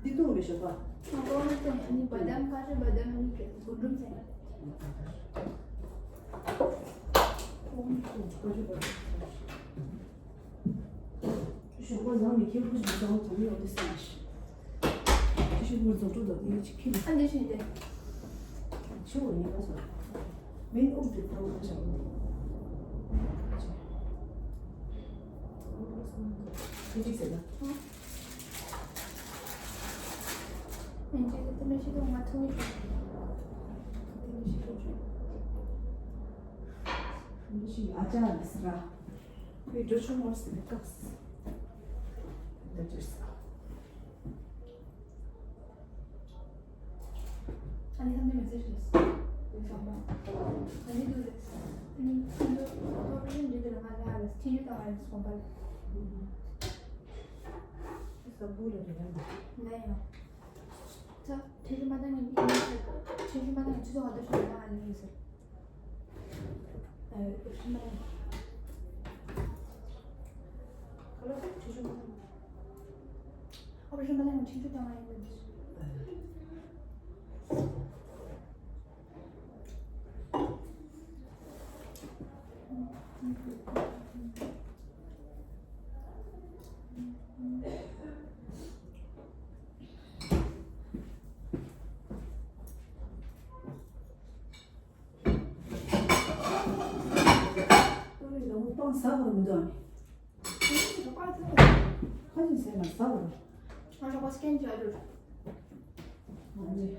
འདི་བཏུང་མི་ཤོག་པ། ཁོང་ཁོང་ནི་བདམ་ཁ་ཤས་བདམ་གཉིས་ཀྱི་རྒུན་འབྲུམ་ཟེར། ཁོང་ཁོང་ཁ་ཤས་བདམ། ཞོགས་པ་ལངས་ནས་ཁྱེད་ཁོ་ཞིག་ལ་ཚང་མ་ཡོང་དུས་སེམས་ཤིག་ཁྱེད་ཤིག་མོར་རྫོགས་གྲོགས་དང་དེ་ཅིག་ཁྱེད་ཨ་འདི་བཞིན་ཏེ། ཆུ་བོ་ཡིན་པ་སོགས་མིན་དབུགས་དེ་ཐང་བ་བྱ་བོ། དེ་ཅིག་ཟེར་ན། ཨེ་འདྲ་དེ་མི་ཤེས་དུས་ང་ཐུག་མི་ཐུབ། དེ་མི་ཤེས་དུས་ཆུ། མི་ཤེས་ཨ་ཅག་ལས་ར། བི་ཌིའོ་ཆུང་མོ་ཟེར་ནས་བཀག་སོང་། འདི་བྱས་སོང་། ཨ་ནི་ཐམས་ཅད་མི་ཚེ་ཞེས་སོ། ཨ་ནི་འདུག་ལས། ཨ་ནི་ཁྱོད་ཚོ་ཁོ་རང་འདི་འདི་ལ་མ་ལ་ལ་ཁྱི་ཡུལ་དང་ཨ་རེ་སོང་པ་ལ། ས་བུ་ལ་རེ་རེ་འདུག་ལན་ཡང་། ད་ཁྱི་ཡུལ་མ་དང་ངའི་ཁྱི་ཡུལ་མ་དང་ཁྱི་ཚོ་ང་དང་ཤོད་ན་ཨ་ནི་ཡིན་ཟེར། ཨ་ཤི་མ་ཡིན། ཁ་ལོ་ཁྱི་ཡུལ་མ་དང་། ཨོ་རི་མ་ལ་ང་ཁྱི་ཚོ་དང་ཨ་ནི་ཡིན་ཟེར། ཏོ་རེ་ལ་མོ་པང་ཟ་བར་མི་འདུག་ཨ་ནི། ཁ་ཅིག་ཟས་ན་ཟ་བར། ང་ཞོགས་པ་སྐད་ཆ་རུ། ཨ་ནི། ད་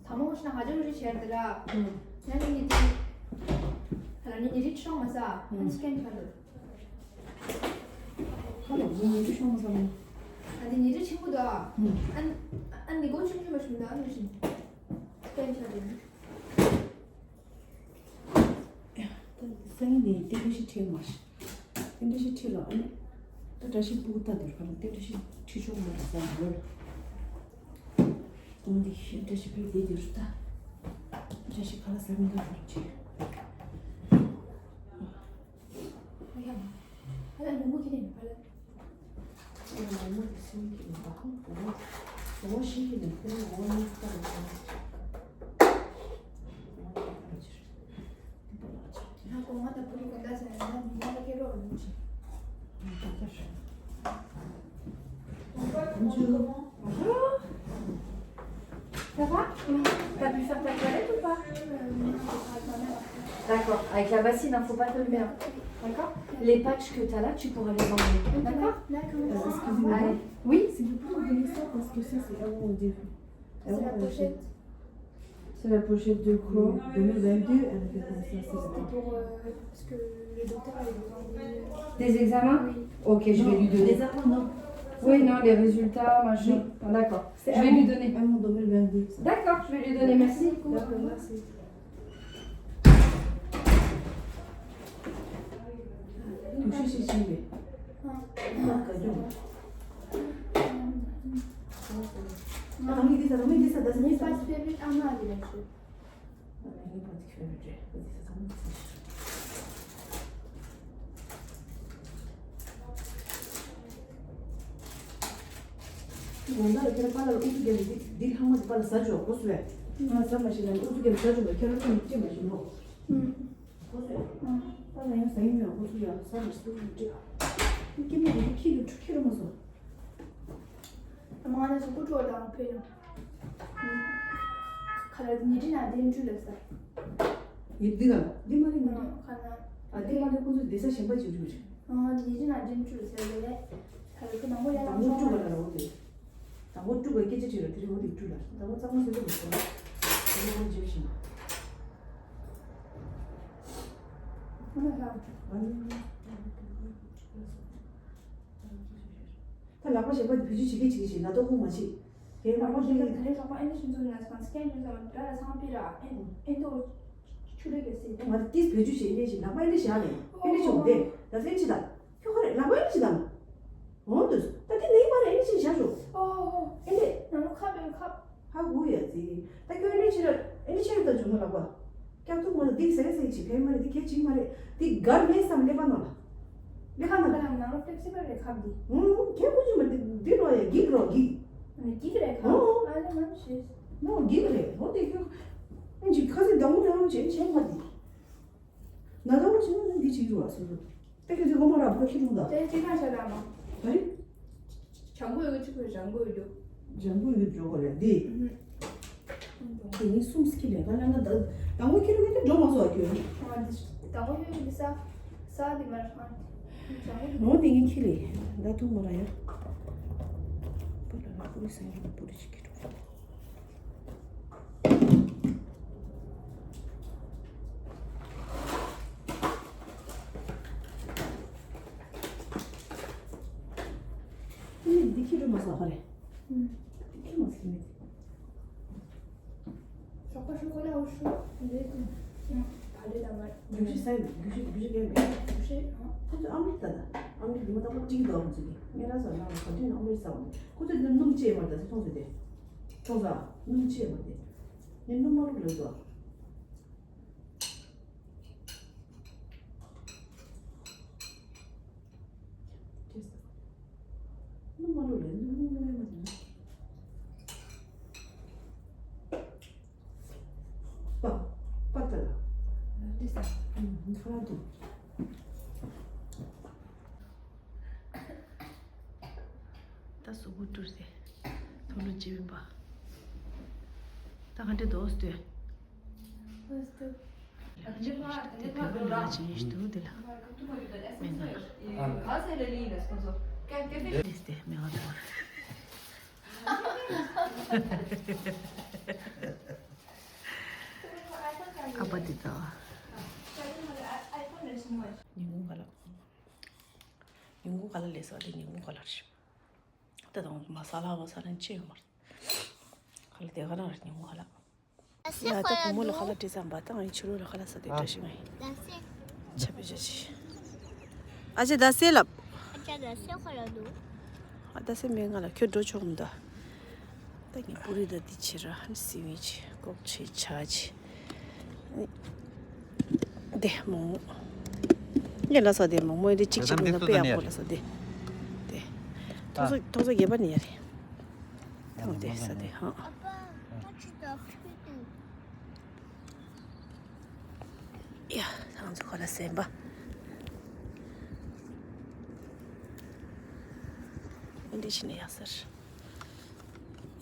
ད་མོ་ཤི་ན་ཧ་ཅང་རི་ཤེར་དེ་ར། ཡང་ནི་ནི་དེ། ད་ནི་ནི་རི་ཆོང་མ་ས། ཨ་ནི་སྐད་ཆ་རུ། ཧ་ལོ་ནི་ནི་རི་ཆོང་མ་ས་མོ། ད་ནི་ནི་རི་ཆེན་པོ་དོ། ཨ་ནི་ཨ་ནི་གོ་ཆུང་ཆུང་མ་ཤི་ན་ཨ་ནི་ཤི། སྐད་ཆ་རུ། ད་སང་ཉིན་ནས་དེ་འདྲ་ཞིག་ཁྲིད་མ་ཤི། དེ་འདྲ་ཞིག་ཁྲིད་ལ་ཨ་ནི། ད་བཀྲ་ཤིས་སྤུ་གུ་ལྟ་དུས་ཁ་ལ་དེ་འདྲ་ཞིག་ཁྲིད་ཆོག་མ་རེད་བསམ་ཡོད། ཨ་ནི་དེ་བཀྲ་ཤིས་ཕེབས་དེ་དུས་ད། བཀྲ་ཤིས་ཁ་ལག་ཟ་མི་འདུག་ཁ་ལག་ཁྲིད། ཨ་ཡ། ཨ་ཡ་ལུང་པ་ཁྱེར་ནས་ཕར་ལ། ཨ་ཡ་ལུང་པ་དེ་སེམས་ཀྱི་ལུང་པ་ཧང་གོ་བ། གོ་བ་ཤེས་ཀྱི་ནས་ཁོ་རང་ངོ་ནས་ཁ་ལ་ཁ་ལ། ང་གོང་མ་དང་བུ་རུ་གོང་ད་ཟེར་ན་མི་མ་ལ་ཁེ་རོགས་ལུང་ཆེ། Bonjour. Bonjour. Ça va ? T'as pu faire ta toilette ou pas ? D'accord. Avec la bassine, hein, faut pas te le mettre. D'accord ? Les patchs que t'as là, tu pourras les enlever. D'accord ? D'accord. Euh, excusez-moi. Allez. Oui ? Si vous pouvez donner ça, parce que ça, c'est vraiment au début. C'est la pochette. C'est la pochette de quoi ? Deux mille vingt-deux, elle était comme ça, c'est ça. C'était pour, euh, parce que le docteur avait besoin de... Des examens ? Oui. Ok, je vais lui donner. Non, les examens, non. Oui, non, les résultats, machin. Oui. Ah, d'accord. Je vais lui donner. C'est avant, avant deux mille vingt-deux, ça. D'accord, je vais lui donner. Merci beaucoup. D'accord, merci. ང་ལ་ཁྱེད་རང་པཱ་ལགས་ལ་ཨུ་ཚུགས་རྒྱབ་ནས་འདི་འདི་ལྷག་མ་འདི་པཱ་ལགས་ཟ་ཆོག་གོ་སོ་བས། ང་ཟ་མ་ཤེས་ན་ཨུ་ཚུགས་རྒྱབ་ནས་ཟ་ཆོག་པས་ཁྱེད་རང་ཁོ་ནི་ཅི་མ་ཤེས་ནོ། ཨུ་ཚུགས་པཱ་ལགས་ཡང་ཟ་ཡིན་མེད་ཨུ་ཚུགས་ཡང་ཟ་མ་ཤེས་ནོ་ཅི། ཁྱེད་མ་འདི་ཁྱི་གི་ཁྱི་རུ་མ་སོང་། མ་ན་སུ་ཀུ་ཀྲོ་དང་ཕེ་ཡོང་། ཁ་ལ་ཉི་ཁྲི་ན་དེ་འདྲུ་ལ་ས། ཡི་འདི་ག་འདི་མ་རེད་ང་། ཁ་ན། ཨ་འདི་མ་རེད་ཁོ་ཚོ་བསྡད་ས་གཞན་པ་ཅིག་འགྲོ་རེད། ཨ་ཉི་ཁྲི་ན་དེ་འདྲུ་ལ་ས་ལེ་ལེ། ཁ་ལ་ཁོ་ནང་མོ་ཡ་དང་པོ་ལ་ཀྲུ་ག་ལ་ར་འོ་དེ། དང་པོ་ཀྲུ་ག་སྐད་ཆ་དྲིས་ལ་དེ་རིང་འོ་དེ་ཀྲུ་ལ་དང་པོ་གཙང་མ་བཟོ་རྒྱུ་མི་འདུག་དེ་རིང་འོ་བརྗེ་བཞིན། ཁོ་ན་ལ། ཨ་ནི། ད་ལག་པ་ཞིག་པ་དེ་བེད་སྤྱོད་བྱེད་ཀྱི་བྱེད་ཀྱི་ཞིག་ན་ཏོག་ཁུག་མ་བྱེད། དེ་ལག་པ་ཞིག་ལ་ད་རེས་ལག་པ་ཨེ་འདྲ་ཞིག་འཛོམས་ན་སང་སྐད་འདྲ་ཟ་བ་འདྲ་ལ་ཚང་པི་ར་ཨེ་ཨེ་འདོ་ཆུ་ལེ་གེ་སི། ང་ཏིས་བེད་སྤྱོད་བྱེད་ཨེ་འདྲ་ཞིག་ལག་པ་ཨེ་འདྲ་བཞག་ནས་ཨེ་འདྲ་ཞིག་འོང་དེ་ད་སེམས་ཅི་དང་ཁྱོད་ཁ་རེ་ལག་པ་ཨེ་འདྲ་ཞིག་དང་། འོང་དུས་ད་དེ་ནས་མ་རེད་ཨེ་འདྲ་ཞིག་བཞག་ཤོག་ཨེ་འདྲ། ནང་ལོ་ཁ་བེ་ཁ། ཧ་གོ་ཡ་ཙི། ད་ཁྱོད་ཨེ་འདྲ་ཕྱིར་ཨེ་འདྲ་ཕྱིར་ད་བྱུང་ན་ལག་པ། སྐྱག་ཐུག་མ་ལ་འདི་ཟེར་ཟེར་ཅིག་ཕན་མ་རེད་འདི་གལ་ཅིག་མ་རེད་འདི་གར་མེད་བསམ་ཀླད་པ་ནང་ལ། ཀླད་པ་ནང་ལ། ནང་ལ་ཕེབ་སི་པ་རེད་ཁབ་འདི། ཧུང་གལ་ཁུ་ཅུ་མ་འདི་འདི་རོ་ཡ་འགིག་རོ་འགིག་ཨ་ནི་འགིག་རེད་ཁབ། ཨ་ནི་ང་ཤེས། ནོ་འགིག་རེད་ཧོ་དེ་ཁྱོད། ཨིན་ཅིག་ཁ་སེ་དང་པོ་དང་པོ་བྱེད་བྱེད་མ་འདི། ན་དང་པོ་བྱེད་ན་འདི་བྱེད་རུ་བ་སོ་སོ། ད་ཁྱོད་ཚོའི་སློབ་མ་ར་ཕ་ཁྱི་འཁྲུངས་དང་། དེ་ཅི་གང་བྱ་དང་མ། ད་རེད། བྱང་གོས་ཀྱི་ཆུ་ཁོལ་བྱང་གོས་རྒྱུ། བྱང་གོས་ཀྱི་འགྲོ་གོ་རེད་འདི། ཨུ་ཧུ། དེ་ནི་གསུམ་སྐྱིད་ལས་ཀ་ལ་ན་ད་དང་པོ་ཁྱི་རུ་གི་འགྲོ་མ་སོ་ཁྱོད། ཨ་འདི་དང་པོ་ཁྱི་རུ་གི་ས་ས་འདི་མར་ཧང་། བྱང་གོས། ནོ་དེ་ངའི་ཁྱི་ལས་ད་ཐུག་མ་ར་ཡ། པུ་ར་ར་པུ་རི་སེང་གི་པུ་རི་ཅིག་གི་འགྲོ། འདི་ཁྱི་རུ་མ་ཟ་བ་རེད། འདི་ཁྱི་མ་ཟ་མེད། ཞོགས་པ་ཧྲུལ་པོ་ལ་འུ་ཧྲུལ་འདི་ད་ལོས་ད་མ། རྒྱུ་ཤི་ས་ཡིན་རྒྱུ་ཤི་རྒྱུ་ཤི་ཀན་པས། རྒྱུ་ཤི་ཨ། ཁོ་ཚོ་ཨ་མི་རི་ད་ད་ཨ་མི་རི་འདི་མ་ད་ལོ་གཅིག་གི་དོག་ཁོ་ཚོ་གི་ངས་ལ་ཟ་ན་ལ་ག་དུས་ནས་ཨ་མི་རི་ས་བ་འདི་ཁོ་ཚོ་འདི་སྣུམ་ཅེས་མ་ད་ཚོ་མཐོང་ཚོ་དེ། ཁྱོད་ཚོ་སྣུམ་ཅེས་མ་དེ། ངས་སྣུམ་མ་ལུག་ལོས་དོ། སྣུམ་མ་ལུག་ལོས་སྣུམ་སྣུམ་སྣུམ་མ་དེ། པག་པག་ད་ལ། འདི་ས། ཨུམ་ཁ་ལ་དུ། ད་གཟུགས་པོ་བཀྲུས་ཏེ་ཐོག་ལོ་བྱེད་པ། ད་ག་འདྲ་འདུག་ཟེར། དེ་བོད་ལ་ཅི་ཡིན་འདུག་དེ་ལ་མེད་ན། དེ་དེ་མེད་པ་འདུག་ཨ་ཕ་དེ་ད། ཉིན་གུང་ག་ལ། ཉིན་གུང་ག་ལ་ལས་ས་དེ་ཉིན་གུང་ག་ལ་རེད། ད་དང་མ་ས་ལ་བ་ས་ལན་ཅི་ཡོད་མ་རེད། ཁ་ལ་དེ་ག་རང་རེད་ཉིན་གུང་ག་ལ། ཡ་ད་བུ་མོ་ལ་ཁ་ལ་དྲི་ཙམ་པ་དང་ཡིན་ཕྱི་རོལ་ལ་ཁ་ལ་ས་དེ་བཀྲ་ཤིས་མ་ཡིན། ཆ་བེ་ཆ་ཆི། ཨ་ཅེ་ད་སེ་ལབ། ཨ་ཅེ་ད་སེ་ཁ་ལ་འདུག་ཨ་ད་སེ་མེད་ང་ལ་ཁྱོད་འགྲོ་ཆོག་མི་འདུག་ད་ངས་པུ་རི་ད་འདི་ཕྱི་ར་ཧན་སི་ཝི་ཆི་ཀོག་ཆི་ཆ་ཆི། དེ་མོག་མོག་ངས་ལ་ས་དེ་མོག་མོག་ཨེ་འདྲ་གཅིག་གཅིག་མིན་ན་དཔེ་ཡག་པོ་ལ་ས་དེ། དེ། ཐོག་ས་ཐོག་ས་རྒྱབ་པ་ནས་ཡ་རེད། ཐོག་དེ་ས་དེ་ཧང་། ཡ་ཐང་ཚོ་ཁོ་ལ་སེམས་པ། ཨེ་འདྲ་ཞིག་ནས་ཡག་ཟེར།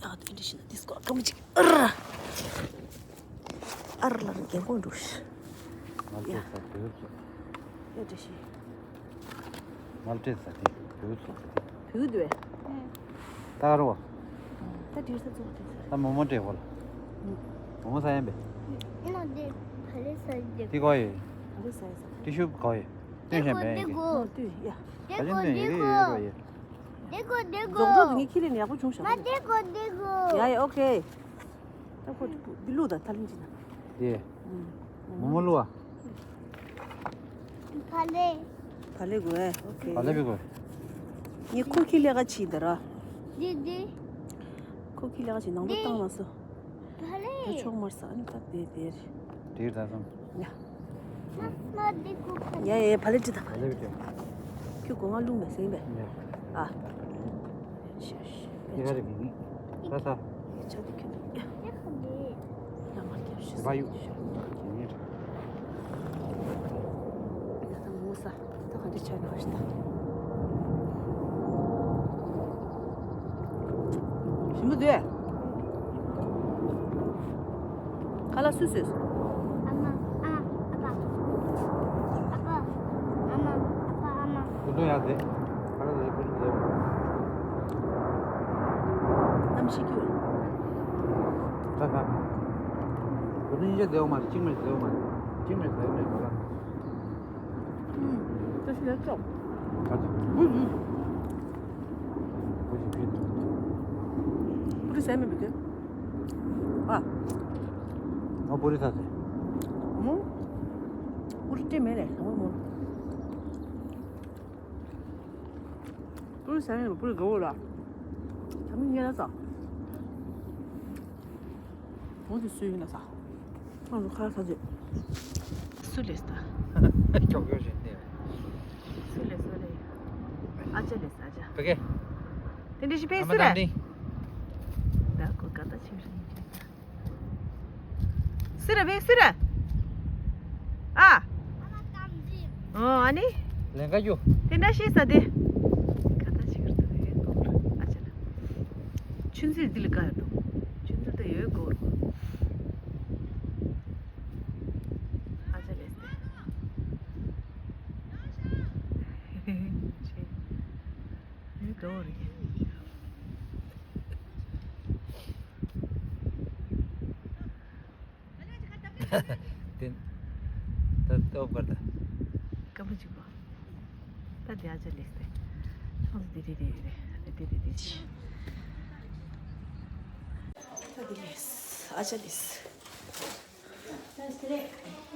ཡག་དེ་འདྲ་ཞིག་ན་དིས་ཀོ་ཀམ་ཅིག་ཨར། ཨར་ལ་རྒན་གོག་འགྲོ་ཤི། ང་ཚོ་ཡ། ས་བོད་ཚོ། ཡ་འདྲ་ཞིག་མལ་ཏྲེ་ས་དེ་བོད་ཚོ་ས་དེ། བོད་དུ། ད་ག་རུ་བ། ད་འདྲི་ས་ཚོ་འདྲི་ས། ད་མོ་མོ་འདྲེ་བ་ལ། མོ་མོ་ས་ཡན་པས། ཨེ་ན་འདི་བ་ལེ་ས་འདི། དེ་གོ་ཡི། བ་ལེ་ས་ཡི་ས། དེ་ཤུབ་གོ་ཡི། དེ་ཤན་པས་ཡི་གེ། འོ་དུ་ཡ། ད་ཅི་ནས་ཡི་གེ་ཡོད་རོ་ཡི། འདི་གོ་འདི་གོ། རྫོང་རྫོང་དུ་ངའི་ཁྱི་ལས་ནས་ཡག་པོ་བྱུང་ཤག་མ་འདི་གོ་འདི་གོ། ཡ་ཡ་ཨོ་ཁེ། ད་ཁོ་འདི་ལུག་དང་ཐ་ལིང་ཅི་ན། དེ། མོ་མོ་ལུག་ཨ། བ་ལེ། བ་ལེ་དགོས་ཨེ། ཨོ་ཁེ། བ་ལེ་བི་དགོས། ངས་ཁོ་ཁྱི་ལས་ཀ་བྱེད་ད་ར། འདི་འདི། ཁོ་ཁྱི་ལས་ཀ་བྱེད་ནང་དུ་བཏང་མ་སོ། བ་ལེ། ད་ཆོག་མར་ས་ཨ་ནི་ད་དེ་དེ་རེད། དེ་ད་སོང་། ཡ། མ་མ་འདི་གོ་བ་ལེ། ཡ་ཡ་བ་ལེ་ཅི་ད། བ་ལེ་བི་དགོས། ཁྱོད་སྒོ་ང་ལུག་མེད་ཟེར་ཡིན་པས། ཡ། ཨ། ཤ་ཤ། ཡ་རེ་གི་ནི། ས་ས། ཡ་ཆ་དེ་ཁྱོད་ཡ་ཁ་ནི། ཡ་མ་སྐྱབས་ཞུ། བ་ཡུ། ཡ་ད་མོ་ས། ད་ག་འདྲ་ཆ་ནི་ཧ་ཤི་ད། ཞིམ་པོ་འདུག་ཁ་ལག་སུས་བཟོས། ཨ་མ། ཨ། ཨ་ཕ། ཨ་ཕ། ཨ་མ། ཨ་ཕ། ཨ་མ། ཀུན་སློང་ཡག་དེ། ཁ་ལག་དེ་ཀུན་སློང་ཡག་གཏམ་ཤི་ཁྱོད། ད་ད། ཀུན་སློང་ཡིན་ཆ་བདེ་བ་མ་རེད། གཅིག་མེད་བདེ་བ་མ་རེད། གཅིག་མེད་བདེ་བ་མེད་པ་ལ། ཨུམ། ད་ཤི་ལ་ཙོག་ཨ་ཙི། ཨུམ་ཨུམ། ཁོ་ཞིག་ཕེབས་འདུག་པུ་རི་ཟས་མེད་པའི་དུས། ཨ། ཨ་པུ་རི་ད་ཟས། ཨུམ། པུ་རི་སྤྲད་མེད་ལས་གང་བ་མོ། པུ་རི་ཟས་མེད་པའི་པུ་རི་དགའ་བོ་ལ། ད་མི་ངན་ལ་ཟ། འོ་དེ་སུ་ཡིན་ན་ས། ཁོང་ཚོ་ཁ་ལག་ཟ་རྗེས། སུ་ལས་ས། ཀྱོག་ཀྱོག་བྱས་ཏེ། སུ་ལས་སུ་ལས། ཨ་ཅག་ལས་ས་ཨ་ཅག་ཕ་གི། དེ་འདྲ་ཞིག་ཕེབས་ཨ་མ་སུ་རེད། རྟ་མགྲིན། ད་ཁོ་ཀ་ད་ཆིག་རིང་། སུ་རེད་ཕེབས་སུ་རེད། ཨ། ཨ་ནི། ལན་ཀ་རྒྱུ། དེ་འདྲ་ཞིག་ས་དེ། ཀ་ད་ཆིག་རིང་ཨ་ཅག་ལ། ཆུ་འཛིན་འདི་ལ་དགའ་ཡོད་དོ། ཆུ་འཛིན་དེ་ཡོད་དགོས་རོ། ཨ་ཅག་ལས་ཏེ། ཡོད་དོ་རེད། དེ། ད་ལྟོ་བར་ད། སྐམ་པོ་གཅིག་པ། ད་དེ་ཨ་ཅག་ལས་ཏེ། ཁྱོད་ཚོ་དེ་དེ་དེ་རེད། དེ་དེ་དེ་ཆི། ད་དེ་ལས། ཨ་ཅག་ལས།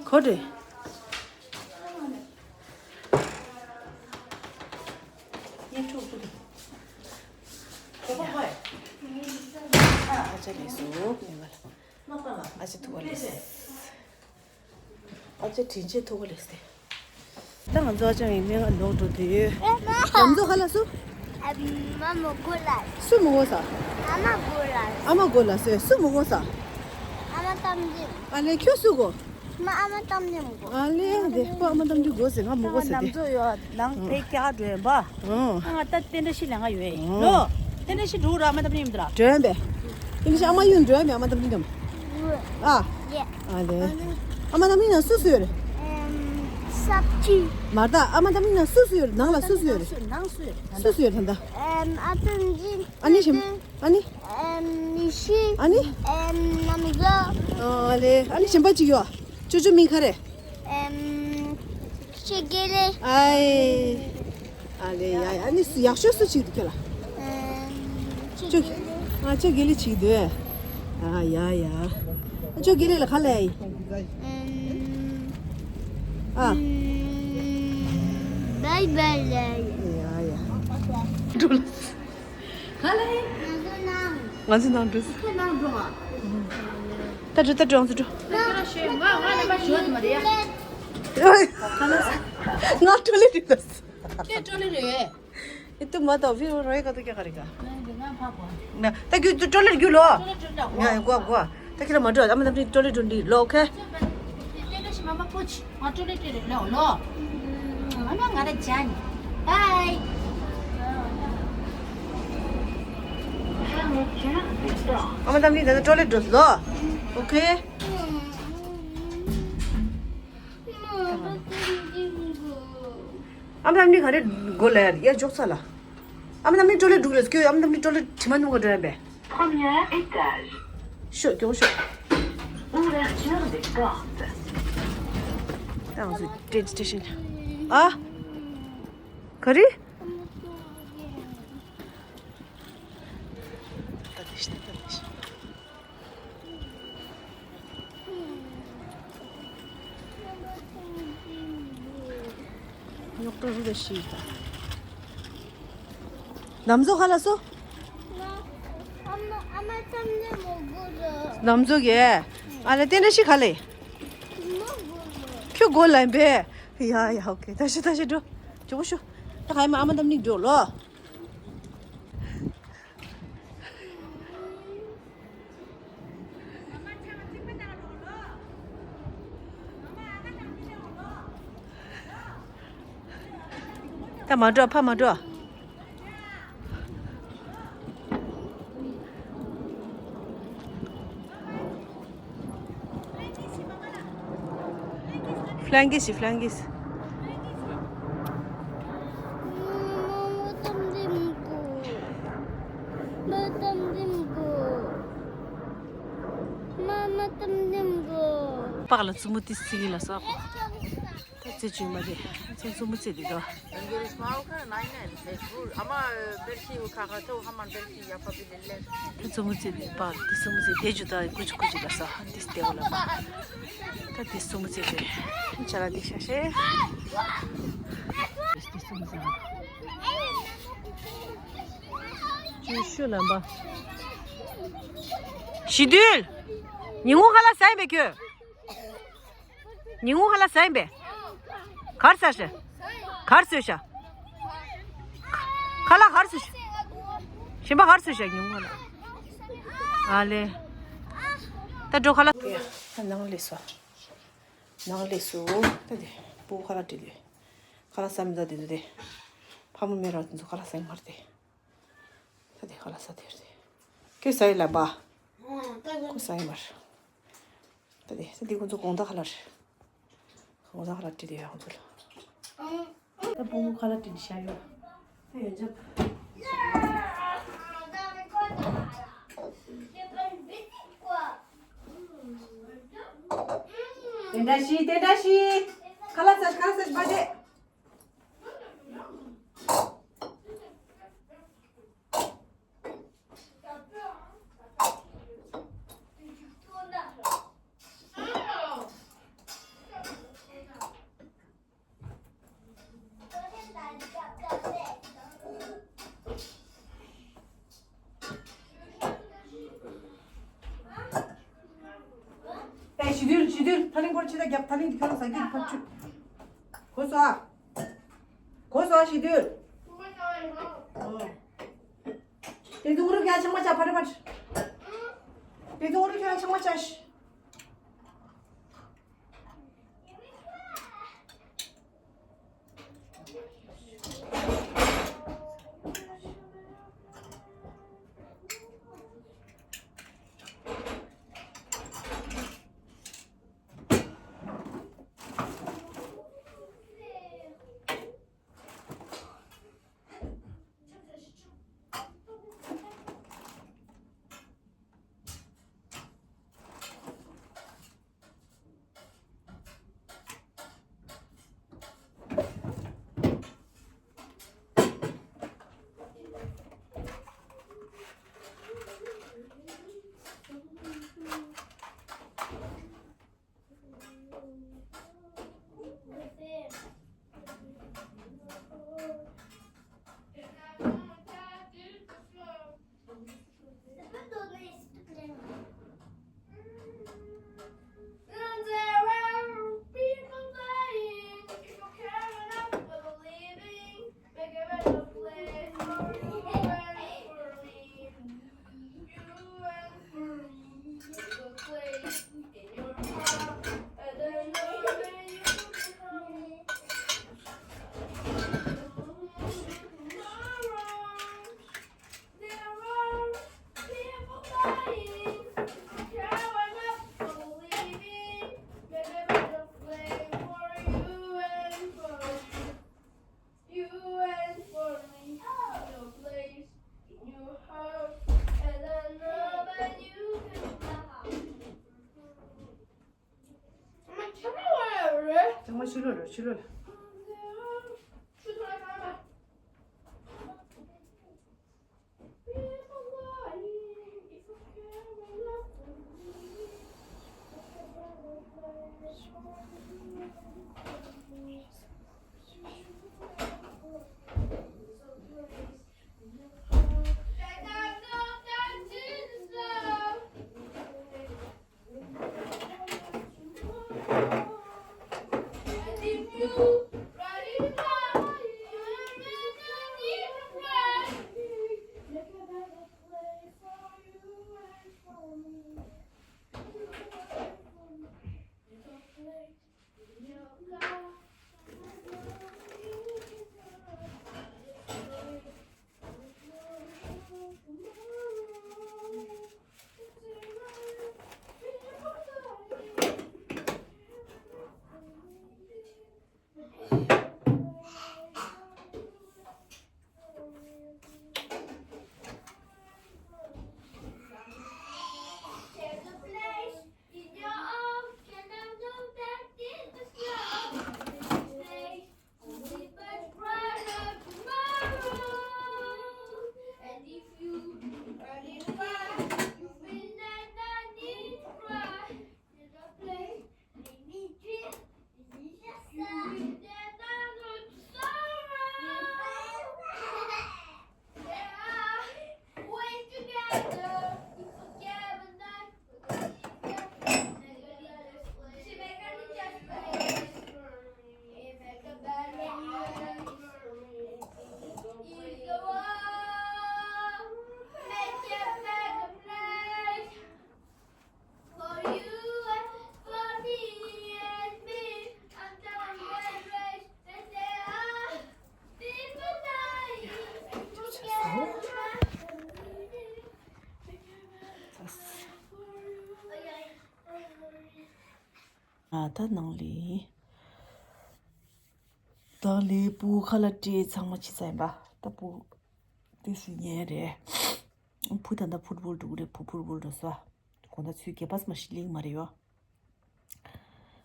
ཁོ་རེ། ཡེ་ཁྲོ་ཁོ་རེ། ཨ་ཅག་ལས་སོ། ཨ་ཅག་ཐུག་པ་ལས། ཨ་ཅག་དྲིན་ཆེན་ཐུག་པ་ལས་ཏེ། ད་ང་ཚོ་ཨ་ཅག་ཡིན་ནའི་ང་ལོག་འགྲོ་དུས། ཨེ་མ། ང་ཚོ་ཁ་ལག་སུ། ཨ་མ་མོ་གོ་ལ། སུ་མོ་གོ་ས། ཨ་མ་གོ་ལ། ཨ་མ་གོ་ལ་སུ་སུ་མོ་གོ་ས། ཨ་མ་གཏམ་རྒྱུད། ཨ་ལེ་ཁྱོད་སུ་གོ། མ་ཨ་མ་གཏམ་རྒྱུད་མོ་གོ། ཨ་ལེ་དེ་ཁོ་ཨ་མ་གཏམ་རྒྱུད་གོ་ཟེར། ང་མོ་གོ་ཟེར་ཏེ། ནམ་ཚོ་ཡོད་ནང་ཕེ་ཀྱ་འགྲོ་ཡིན་པ། ཨང་། ང་ད་བསྟན་བཀྲ་ཤིས་ལེན་ག་ཡོད་ཡིན། ཨང་། ལོ། བསྟན་བཀྲ་ཤིས་འགྲོ་ར་ཨ་མ་གཏམ་རྒྱུད་མི་འདུག་ར། འགྲོ་ཡིན་པས། ཨིན་ཇི་ཨ་མ་ཡུན་འགྲོ་ཡིན་པས་ཨ་མ་གཏམ་རྒྱུད་འདམ། ཨ། ཡེ། ཨ་ལེ། ཨ་མ་གཏམ་རྒྱུད་ནང་སུ་སུ་ཡོད་རེད། ཨེམ། སབ་ཅི། མ་ད་ཨ་མ་གཏམ་རྒྱུད་ནང་སུ་སུ་ཡོད་རེད། ནང་ལ་སུ་སུ་ཡོད་རེད། ནང་སུ་ཡོད་རེད། སུ་སུ་ཡོད་རེད་ད། ཨེམ། ཨ་ཏན་ཇིན། ཨ་ནི་ཞིམ། ཨ་ནི། ཨེམ། ནི་ཤི། ཨ་ནི། ཨེམ། ནམ་གོ། ཨ་ལེ། ཨ་ནི་ཞིམ་པ་ཅིག་ཡོད། ཅོ་ཅོ་མིང་ག་རེ། ཨེམ། ཤི་གེ་ལེ། ཨའི། ཨ་ལེ་ཡ་ཡ། ཨ་ནི་སུ་ཡག་ཤོས་སུ་ཅིག་འདུག་ཁྱོད་ལ། ཨེམ། ཅོ། ཅོ་གེ་ལེ། ཨ་ཅོ་གེ་ལེ་ཅིག་འདུག་ཨ་ཡ་ཡ། ཨ་ཅོ་གེ་ལེ་ལ་ག་ལེ་ཡ། ཨེམ། ཨ། ཨེམ། བའི་བའི་ལེ། ཡ་ཡ། འགྲོ་ལ། ག་ལེ། ང་ཚོ་ནང་འགྲོ། ཁྱོད་ནང་འགྲོ་བ། ད་འགྲོ་ད་འགྲོ་ང་ཚོ་འགྲོ། ང་ང་ལ་མ་ཞོད་མ་རེད། ང་ཀྲོ་ལེ་འགྲོ་ད། ཁྱོད་ཀྲོ་ལེ་རེད། ཨེ་ཏུ་མ་ཏོ་ཕི་རོ་ཡ་ག་ཏུ་ཀྱ་ག་རེ་ག། ང་ཕ་གོ། ན་ད་ཀྱུ་ཏུ་ཀྲོ་ལེ་རྒྱུ་ལོ། ཀྲོ་ལེ་ཀྲོ་ལེ་གོ། ང་གོ་གོ། ད་ཁྱེད་ལ་མ་འགྲོ་ཨ་མ་ནམ་ཏི་ཀྲོ་ལེ་ཀྲོ་འདི་ལོ་ཨོ་ཁེ། ཏེ་ཏེ་ཤི་མ་མ་པོ་ཆི། ང་ཀྲོ་ལེ་ཀྲོ་ལེ་ལོ་ལོ། ང་ང་ང་ར་ཅན། བའི། ཨ་མ་ནམ་ཏི་ད་ཀྲོ་ལེ་འགྲོ་ལོ། ཨོ་ཁེ། ཨ་མ་ནམ་ནི་ག་རེ་གོ་ལ་ཡ་འཇོག་ཚ་ལ། ཨ་མ་ནམ་ནི་ཀྲོ་ལེ་འགྲུག་ལ་སྐྱོ། ཨ་མ་ནམ་ནི་ཀྲོ་ལེ་དྲི་མ་ནུ་ག་འགྲོ་ཡ་བས། Premier étage. ཤོ་སྐྱོ་ཤོ། Ouverture des portes. ད་ང་ཚོ་ཏྲེན་སི་ཊེ་ཤན། ཨ། ག་རེ། ད་དེ་ཤི་ད་དེ་ཤི། རྙོག་དྲ་རུ་ར་ཤི་ད། ནམ་ཟོ་ག་ལ་སོ། ནམ་ཟོ་གེ། ཨ་ལེ་ཏེ་འདྲ་ཤི་ག་ལེ། ཁྱོད་གོ་ལ་ཡིན་པས། ཡ་ཡ་ཨོ་ཁེ། ད་ཤི་ད་ཤི་འགྲོ། ཇོ་བོ་ཤོ། ད་ག་ཡི་མ་ཨ་མ་དམ་ནི་འགྲོ་ལོ། ད་མ་འགྲོ། ཕ་མ་འགྲོ། ཕ་ལང་གིས་ཤིག་ཕ་ལང་གིས། པགས་ལ་མཛུབ་མོ་ཏི་སི་གི་ལ་སོགས། ད་རྩེ་བཅུག་མ་རེད། ཚོ་མཛུབ་མོ་རྩེ་དེ་དོ། ད་མཛུབ་མོ་རྩེ་དེ་པགས་ཏི་མཛུབ་མོ་རྩེ་དེ་པགས་ཏི་སི་མོ་རྩེ་དེ་ཇུ་ད་ཀུ་ཅི་ཀུ་ཅི་ལ་ས་ཧ་ཏི་སི་དེ་བ་ལ་པ། ད་ཏི་སི་མོ་རྩེ་དེ་ཅ་ལ་དེ་ཤ་ཤེ། ཏི་སི་མོ་རྩེ་དེ་ཅུ་ཤུ་ལམ་པ། ཞི་དུལ། ཉིན་གུང་ཁ་ལག་ཟ་ཡིན་པས་ཁྱོད། ཉིན་གུང་ཁ་ལག་ཟ་ཡིན་པས། གར་ཟ་ཤ། གར་ཟོས་ཤ། ཁ་ལག་གར་ཟོས་ཤ། ཞིམ་པ་གར་ཟོས་ཤ་ཉིན་གུང་ཁ་ལག་ཨ་ལེ། ད་འགྲོ་ཁ་ལག་ད་ནང་ལས་སོ། ནང་ལས་སོ། ད་དེ་སྤུ་གུ་ཁ་ལག་སྤྲད་དེ། ཁ་ལག་ཟ་མི་ཟ་དེ་ཚོ་དེ། ཕ་མ་མེད་ར་དེ་ཚོ་ཁ་ལག་ཟ་ཡིན་མར་དེ། ད་དེ་ཁ་ལག་ཟ་དེ་རེད། ཁྱོད་ཟ་ཡི་ལ་པ། ཁོ་ཟ་ཡི་མར། ད་དེ་ད་དེ་ཁོ་ཚོ་དགོང་དག་ཁ་ལག་རེད། དགོང་དག་ཁ་ལག་སྤྲད་དེ་ཡོད་ཁོ་ཚོ་ལ། ད་སྤུ་གུ་ཁ་ལག་སྤྲད་དེ་བཞག་ཡོད། ད་ཡོད་འཇབ། དེ་འདྲ་ཞིག་དེ་འདྲ་ཞིག་ཁ་ལག་ཟ་ཁ་ལག་ཟ་བ་དེ། ཨེ་ཞི་དུལ་ཞི་དུལ་ཐ་ལིང་སྐོར་ཆེ་ད་རྒྱབ། ཐ་ལིང་དེ་ཁྱོད་རང་ཟ་རྒྱུ་ཕར་ཆུ། གོ་སོང་ཨ། གོ་སོང་ཨ་ཞི་དུལ། ཨོ། དེ་དུང་རུ་རྒྱ་ཆང་མ་ཆ་ཕར་ཕར། དེ་དུང་རུ་རྒྱ་ཆང་མ་ཆ་ཤི། ཚང་མ་ཕྱི་ལོགས་རེད། ཕྱི་ལོགས་ལ། ཨ་ད་ནང་ལི། ད་ལི་བུ་ཁ་ལག་སྤྲད་ཚང་མ་བྱས་ཚར་ཡིན་པ། ད་བུ་དེ་སུ་ཉལ་རེད། བུ་ད་ད་ཕུཊ་བོལ་འགྲོ་གི་རེད། བུ་ཕུཊ་བོལ་འགྲོ་ས། དགོང་དག་ཚུལ་གྱི་བར་མ་ཞིག་ལེགས་མ་རེད་ཡོ།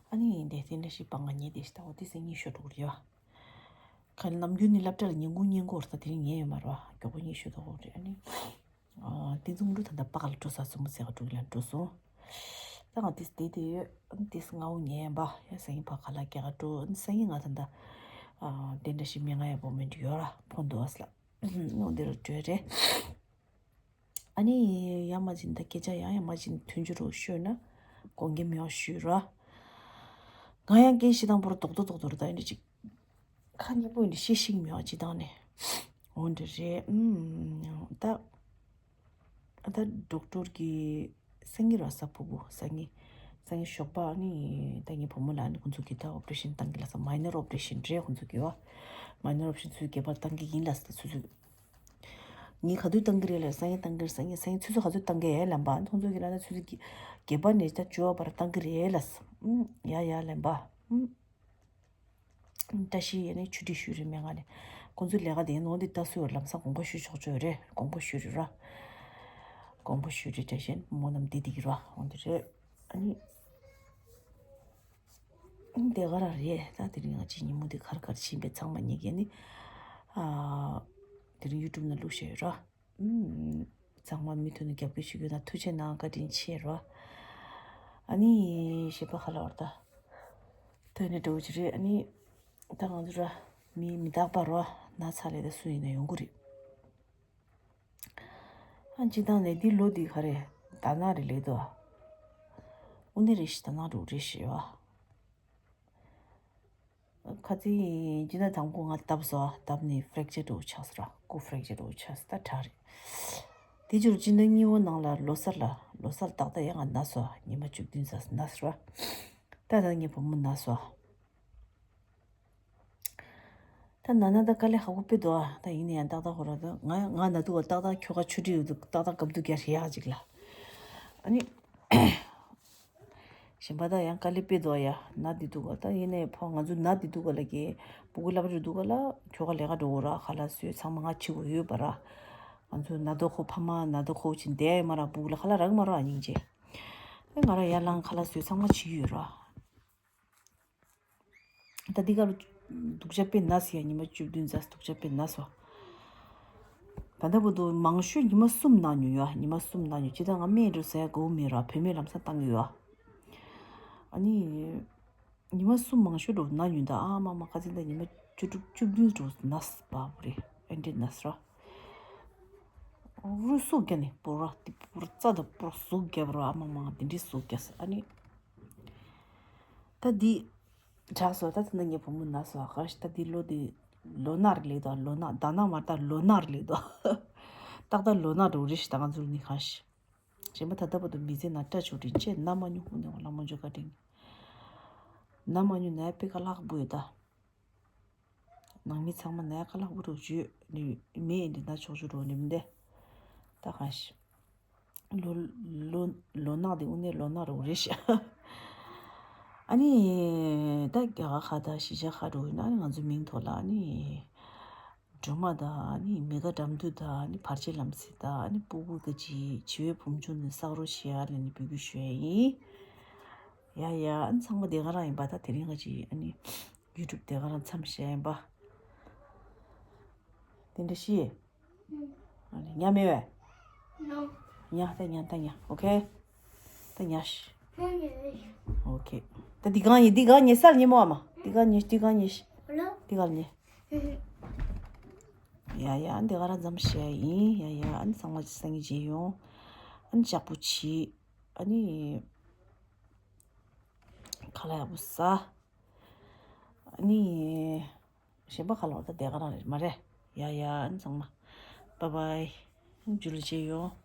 ཨ་ནི་དེ་དེ་འདྲ་ཞིག་པ་ང་ཉལ་བསྡད་ཤག་ད་འོ་དེ་སང་ཉིན་ཤོད་འགྲོ་གི་རེད་ཡོ། ཁ་ནམ་རྒྱུན་ནི་སློབ་གྲྭ་ལ་ཉིན་གུང་ཉིན་གུང་རེད། ད་དེ་རིང་ཉལ་ཡོད་མ་རེད་བ། མགྱོགས་པོ་ཉལ་ཤོད་ད་འོ་རེད། ཨ་ནི། ཨ་དེ་ཚོ་འགྲོ་ད་ད་པ་ག་ལ་འགྲོ་ས་སུ་མོ་ཟེ་ག་འགྲོ་གི་ལ་འགྲོ་སོང་། ད་ང་དེ་དེ་དེ་ཡོད། ཨ་ནི་དེ་སང་ང་འོ་ཉལ་ཡིན་པ། ཡ་སང་ཉིན་པ་ག་ལ་རྒྱ་ག་འགྲོ། ཨ་ནི་སང་ཉིན་ང་ད་ད། ཨ་དེ་འདྲ་ཞིག་མི་ང་ཡ་བོ་མི་འགྲོ་ཡོད་ར། ཕོན་དུ་བ་སླ། འོ་འདི་རུ་བྲོས་རེད། ཨ་ནི་ཡ་མ་ཅིན་ད་སྐད་ཆ་ཡ་ཡ་མ་ཅིན་ཐུན་ཅུ་རུ་ཤོད་ན་དགོངས་འགལ་མེད་པ་ཞུས་ར། ང་ཡང་སྐད་ཤི་དང་པོར་རྡོག་རྡོག་རྡོག་རྡོག་རེད། ད་ཡིན་ཅིག་ཁ་ཉེ་པོ་ཡིན་ཤི་ཤིག་མེད་པ་ཅི་དང་ནས། འོ་འདི་རེད། ཨུམ་ད་ད་ཌོག་ཊར་གི་སང་ཉིན་ར་ས་ཕུ་བུ་སང་ཉིན་སང་ཉིན་ཞོགས་པ་ཨ་ནི་ད་ངའི་བུ་མོ་ལ་ཨ་ནི་ཁོང་ཚོ་གི་ད་ཨོ་པ་རེ་ཤན་བཏང་གི་ལ་ས། མའི་ནར་ཨོ་པ་རེ་ཤན་རེད། ཁོང་ཚོ་གི་བ་མའི་ནར་ཨོ་པ་རེ་ཤན་ཚུལ་གྱི་བར་བཏང་གི་ཡིན་ལ་ས། ད་ཚུལ་ཚུལ། ངས་ག་དུས་བཏང་གི་རེད་ལ། སང་ཉིན་བཏང་གི་རེད། སང་ཉིན། སང་ཉིན་ཆུ་ཚོད་ག་ཚོད་བཏང་གི་ཡ་ལན་པ། ཁོང་ཚོ་གི་ལ་ན་ཆུ་ཚོད་ཀྱི་བརྒྱད་པ་ནས་ད་བཅུ་པ་བར་བཏང་གི་རེད་ལ། ཨུམ། ཡ་ཡ་ལན་པ། ཨུམ། བཀྲ་ཤིས་ཡ་ནས་ཆུ་ཁྲི་ཞུ་རེད་མེད་ང་ནས། ཁོང་ཚོའི་ལས་ཀ་དེ་ནོ་འདི་ལྟ་སུ་ཡོད་ལམ་སང་དགོངས་པ་ཞུ་ཆོག་ཆོག་རེད། དགོངས་པ་ཞུ་རེད་ར། དགོངས་པ་ཞུ་རེད། བཀྲ་ཤིས་མོ་རྣམས་བདེ་བདེ་གི་ར། འོ་འདི་རེད། ཨ་ནི། དེ་ག་རང་རེད། ད་དེ་རིང་ང་ཅི་ཉིན་མོ་དེ་གར་གར་ཕྱིན་པའི་ཚང་མ་ཉེ་གི་ནི། ཨ་དེ་རིང་ཡུ་ཊུབ་ནང་བླུགས་བཞག་ཡོད་ར། ཨུམ། ཚང་མ་མུ་མཐུད་ནས་རྒྱབ་སྐྱོར་ཞུ་རྒྱུ་དང་ཐུགས་རྗེ་གནང་། བཀའ་དྲིན་ཆེ་ར། ཨ་ནི་གཞན་པ་ག་ལ་བར་ད་ཐོན་ནས་འགྲོ་གི་རེད། ཨ་ནི་ད་ང་ཚོ་ར་མི་མི་རྟག་པ་ར་ན་ཚ་ལས་ད་སུ་ཡིན་ན་ཡོང་གི་རེད། ཨ་སྤྱི་བཏང་ནས་འདི་ལོ་འདི་ག་རེ་ད་ན་རེ་ལེགས་དོ། དབུ་ནི་རེ་ཞིག་ད་ན་འགྲོ་རེ་ཞེས་བ། ཁ་ཚིག་སྤྱི་ཟླ་དང་པོ་ང་བཏབ་སོ། བཏབ་ནས་ཕྲེག་ཅར་འགྲོ་ཆགས་སོ་ར། སྐུ་ཕྲེག་ཅར་འགྲོ་ཆགས་སོ། ད་དྲག་རེད། དེ་ཕྱིར་སྤྱི་ཟླ་གཉིས་པོ་ནང་ལ་ལོ་གསར་ལ་ལོ་གསར་ཏག་ཏག་ཡང་ང་ན་སོ། ཉི་མ་བཅུ་བདུན་ཙམ་ན་སོ་ར། ད་ད་ངའི་བུ་མོ་ན་སོ། ད་ན་ན་ད་དཀའ་ལས་ཁག་པོ་དཔེ་འདུག་ཨ། ད་ཡིན་ན་ཡང་ཏག་ཏག་ཧོ་ར་ད་ང་ང་ན་འདུག་ག་ཏག་ཏག་ཁྱོ་ག་ཆུ་ཁྲི་ཡོད་འདུག་ཏག་ཏག་སྐབས་འདུག་རྒྱ་ཧྲི་ཡག་ཅིག་ལ། ཨ་ནི། གཞན་པ་ད་ཡང་དཀའ་ལས་དཔེ་འདུག་ཨ། ཡ་ན་འདི་འདུག་ག་ད་ཡིན་ནའི་ཕོ་ང་ཚོ་ན་འདི་འདུག་ག་ལ་གི་སྤུ་གུ་ལབ་རེ་འདུག་ག་ལ་ཁྱོ་ག་ལས་ཀ་འགྲོ་གོ་ར། ཁ་ལག་བཟོས་ཚང་མ་ང་བྱེད་དགོས་ཡོད་པ་ར། ང་ཚོ་ན་དོ་ཁོ་ཕ་མ་ན་དོ་ཁོ་ཅིན་བསྡད་ཡོད་མ་ར། སྤུ་གུ་ལ་ཁ་ལག་རག་མ་ར་སྙིང་རྗེ། ཨེ་ང་ར་ཡར་ལངས་ཁ་ལག་བཟོས་ཚང་མ་བྱེད་ཀྱི་ཡོད་ར། ད་འདི་ག་ལ་སྡུག་ཅག་དཔེ་ན་སི་ཡ། ཉི་མ་བཅུ་བདུན་ཙམ་སྡུག་ཅག་དཔེ་ན་སོ། ད་ལྟ་བར་དུ་མང་ཤོས་ཉི་མ་གསུམ་ན་ཉོ་ཡོད། ཉི་མ་གསུམ་ན་ཉོ། ཅི་ད་ང་སྨན་འགྲོ་ཟ་ཡ་དགོས་མེད་ར། བུད་མེད་ལམ་སང་བཏང་གི་ཡོད། ཨ་ནི། ཉི་མ་གསུམ་མང་ཤོས་འགྲོ་ན་ཉོ་ད། ཨ་མ་མ་ཁ་ཚིག་ད་ཉི་མ་བཅུ་དྲུག་བཅུ་བདུན་འགྲོ་ན་སི་པ་བུ་རེ་ཨེ་འདྲེ་ན་སི་ར། རུ་སུ་རྒྱ་ནི་པོ་ར་ཏི་པོ་ར་རྩ་ད་པོ་ར་སུ་རྒྱ་བ་ར། ཨ་མ་མ་དེ་འདྲི་སུ་རྒྱ་སི་ཨ་ནི། ད་འདི་དྲག་སོ། ད་ཚེ་ན་ངའི་བུ་མོ་ན་སོ་ཨ་ཁ་ཤི། ད་འདི་ལོ་འདི་ལོ་ནར་ལེགས་དོ། ལོ་ན་ད་ན་མར་ད་ལོ་ནར་ལེགས་དོ། ཏག་ཏག་ལོ་ན་འགྲོ་རེ་ཞིག་ད་ང་ཚུལ་ནི་ཁ་ཤི། གཞན་པ་ད་ལྟ་བར་དུ་མི་ཚེ་ན་སྐྲ་ཆུ་དྲིན་ཆེ་ན་མ་ཉུང་ཁུ་ནས་བ་ལ་མ་འཇོ་ཀ་དྲིན་ན་མ་ཉུང་ན་ཡ་པེ་ཀ་ལག་བུ་ཡོད་ད། ནང་མི་ཚང་མ་ནས་ཁ་ལག་པོ་རུ་བརྗོད་ནི་མེད་འདི་ན་ཆོག་ཆོག་རོ་ནི་མི་འདི། ད་གང་ཞིག་ལོ་ལོ་ལོ་ནག་འདི་དངོས་གནས་ལོ་ནག་རུ་རེད་ཤག་ཨ་ནི་ད་རྒྱ་གར་ཁག་དང་གཞིས་ཆགས་ཁག་རུ་ཡིན་ན་ཨ་ནི་ང་ཚོའི་མིང་ཐོག་ལ་ཨ་ནི་སྒྲོལ་མ་དང་ཨ་ནི་མི་དགའ་འགྲམ་དུ་དང་ཨ་ནི་བར་ཆད་ལམ་སེལ་དང་ཨ་ནི་སྤུ་གུ་ག་ཅི་བྱིས་པའི་བུམ་ཆུང་ནི་བསགས་རོགས་ཞེས་ཨ་ལས་ནི་འབོད་སྐུལ་ཞུ་ཡ་ཡིན། ཡ་ཡ་ཨ་ནི་ཚང་མ་དེ་ག་རང་ཡིན་པ། ད་དེ་རིང་ག་ཅི་ཨ་ནི། ཡུ་ཊུབ་དེ་ག་རང་མཚམས་བཞག་ཡིན་པ། དེ་འདྲ་ཤི། ཨ་ནི་ཉ་མེད་བས། ཉ་ད་ཉ་ད་ཉ། ཨོ་ཁེ། ད་ཉ་ཤི། ཨོ་ཁེ། ད་འདི་གང་ཉེ་འདི་གང་ཉེ་སལ་ཉེ་མོ་ཨ་མ། འདི་གང་ཉེ་འདི་གང་ཉེ་ཤི། འདི་གང་ཉེ། ཡ་ཡ་ཨ་ནི་དེ་ག་རང་མཚམས་བཞག་ཡིན། ཡ་ཡ་ཨ་ནི་ཚང་མ་སང་ཉིན་མཇལ་ཡོང་། ཨ་ནི་ལྕགས་པོ་བྱི། ཨ་ནི་ཁ་ལག་ཡག་པོ་ཟ། ཨ་ནི། གཞན་པ་ཁ་ལོ་ད་དེ་ག་རང་རེད་མ་རེད། ཡ་ཡ་ཨ་ནི་ཚང་མ། བཱའི་བཱའི། ཇུ་ལེ་མཇལ་ཡོང་།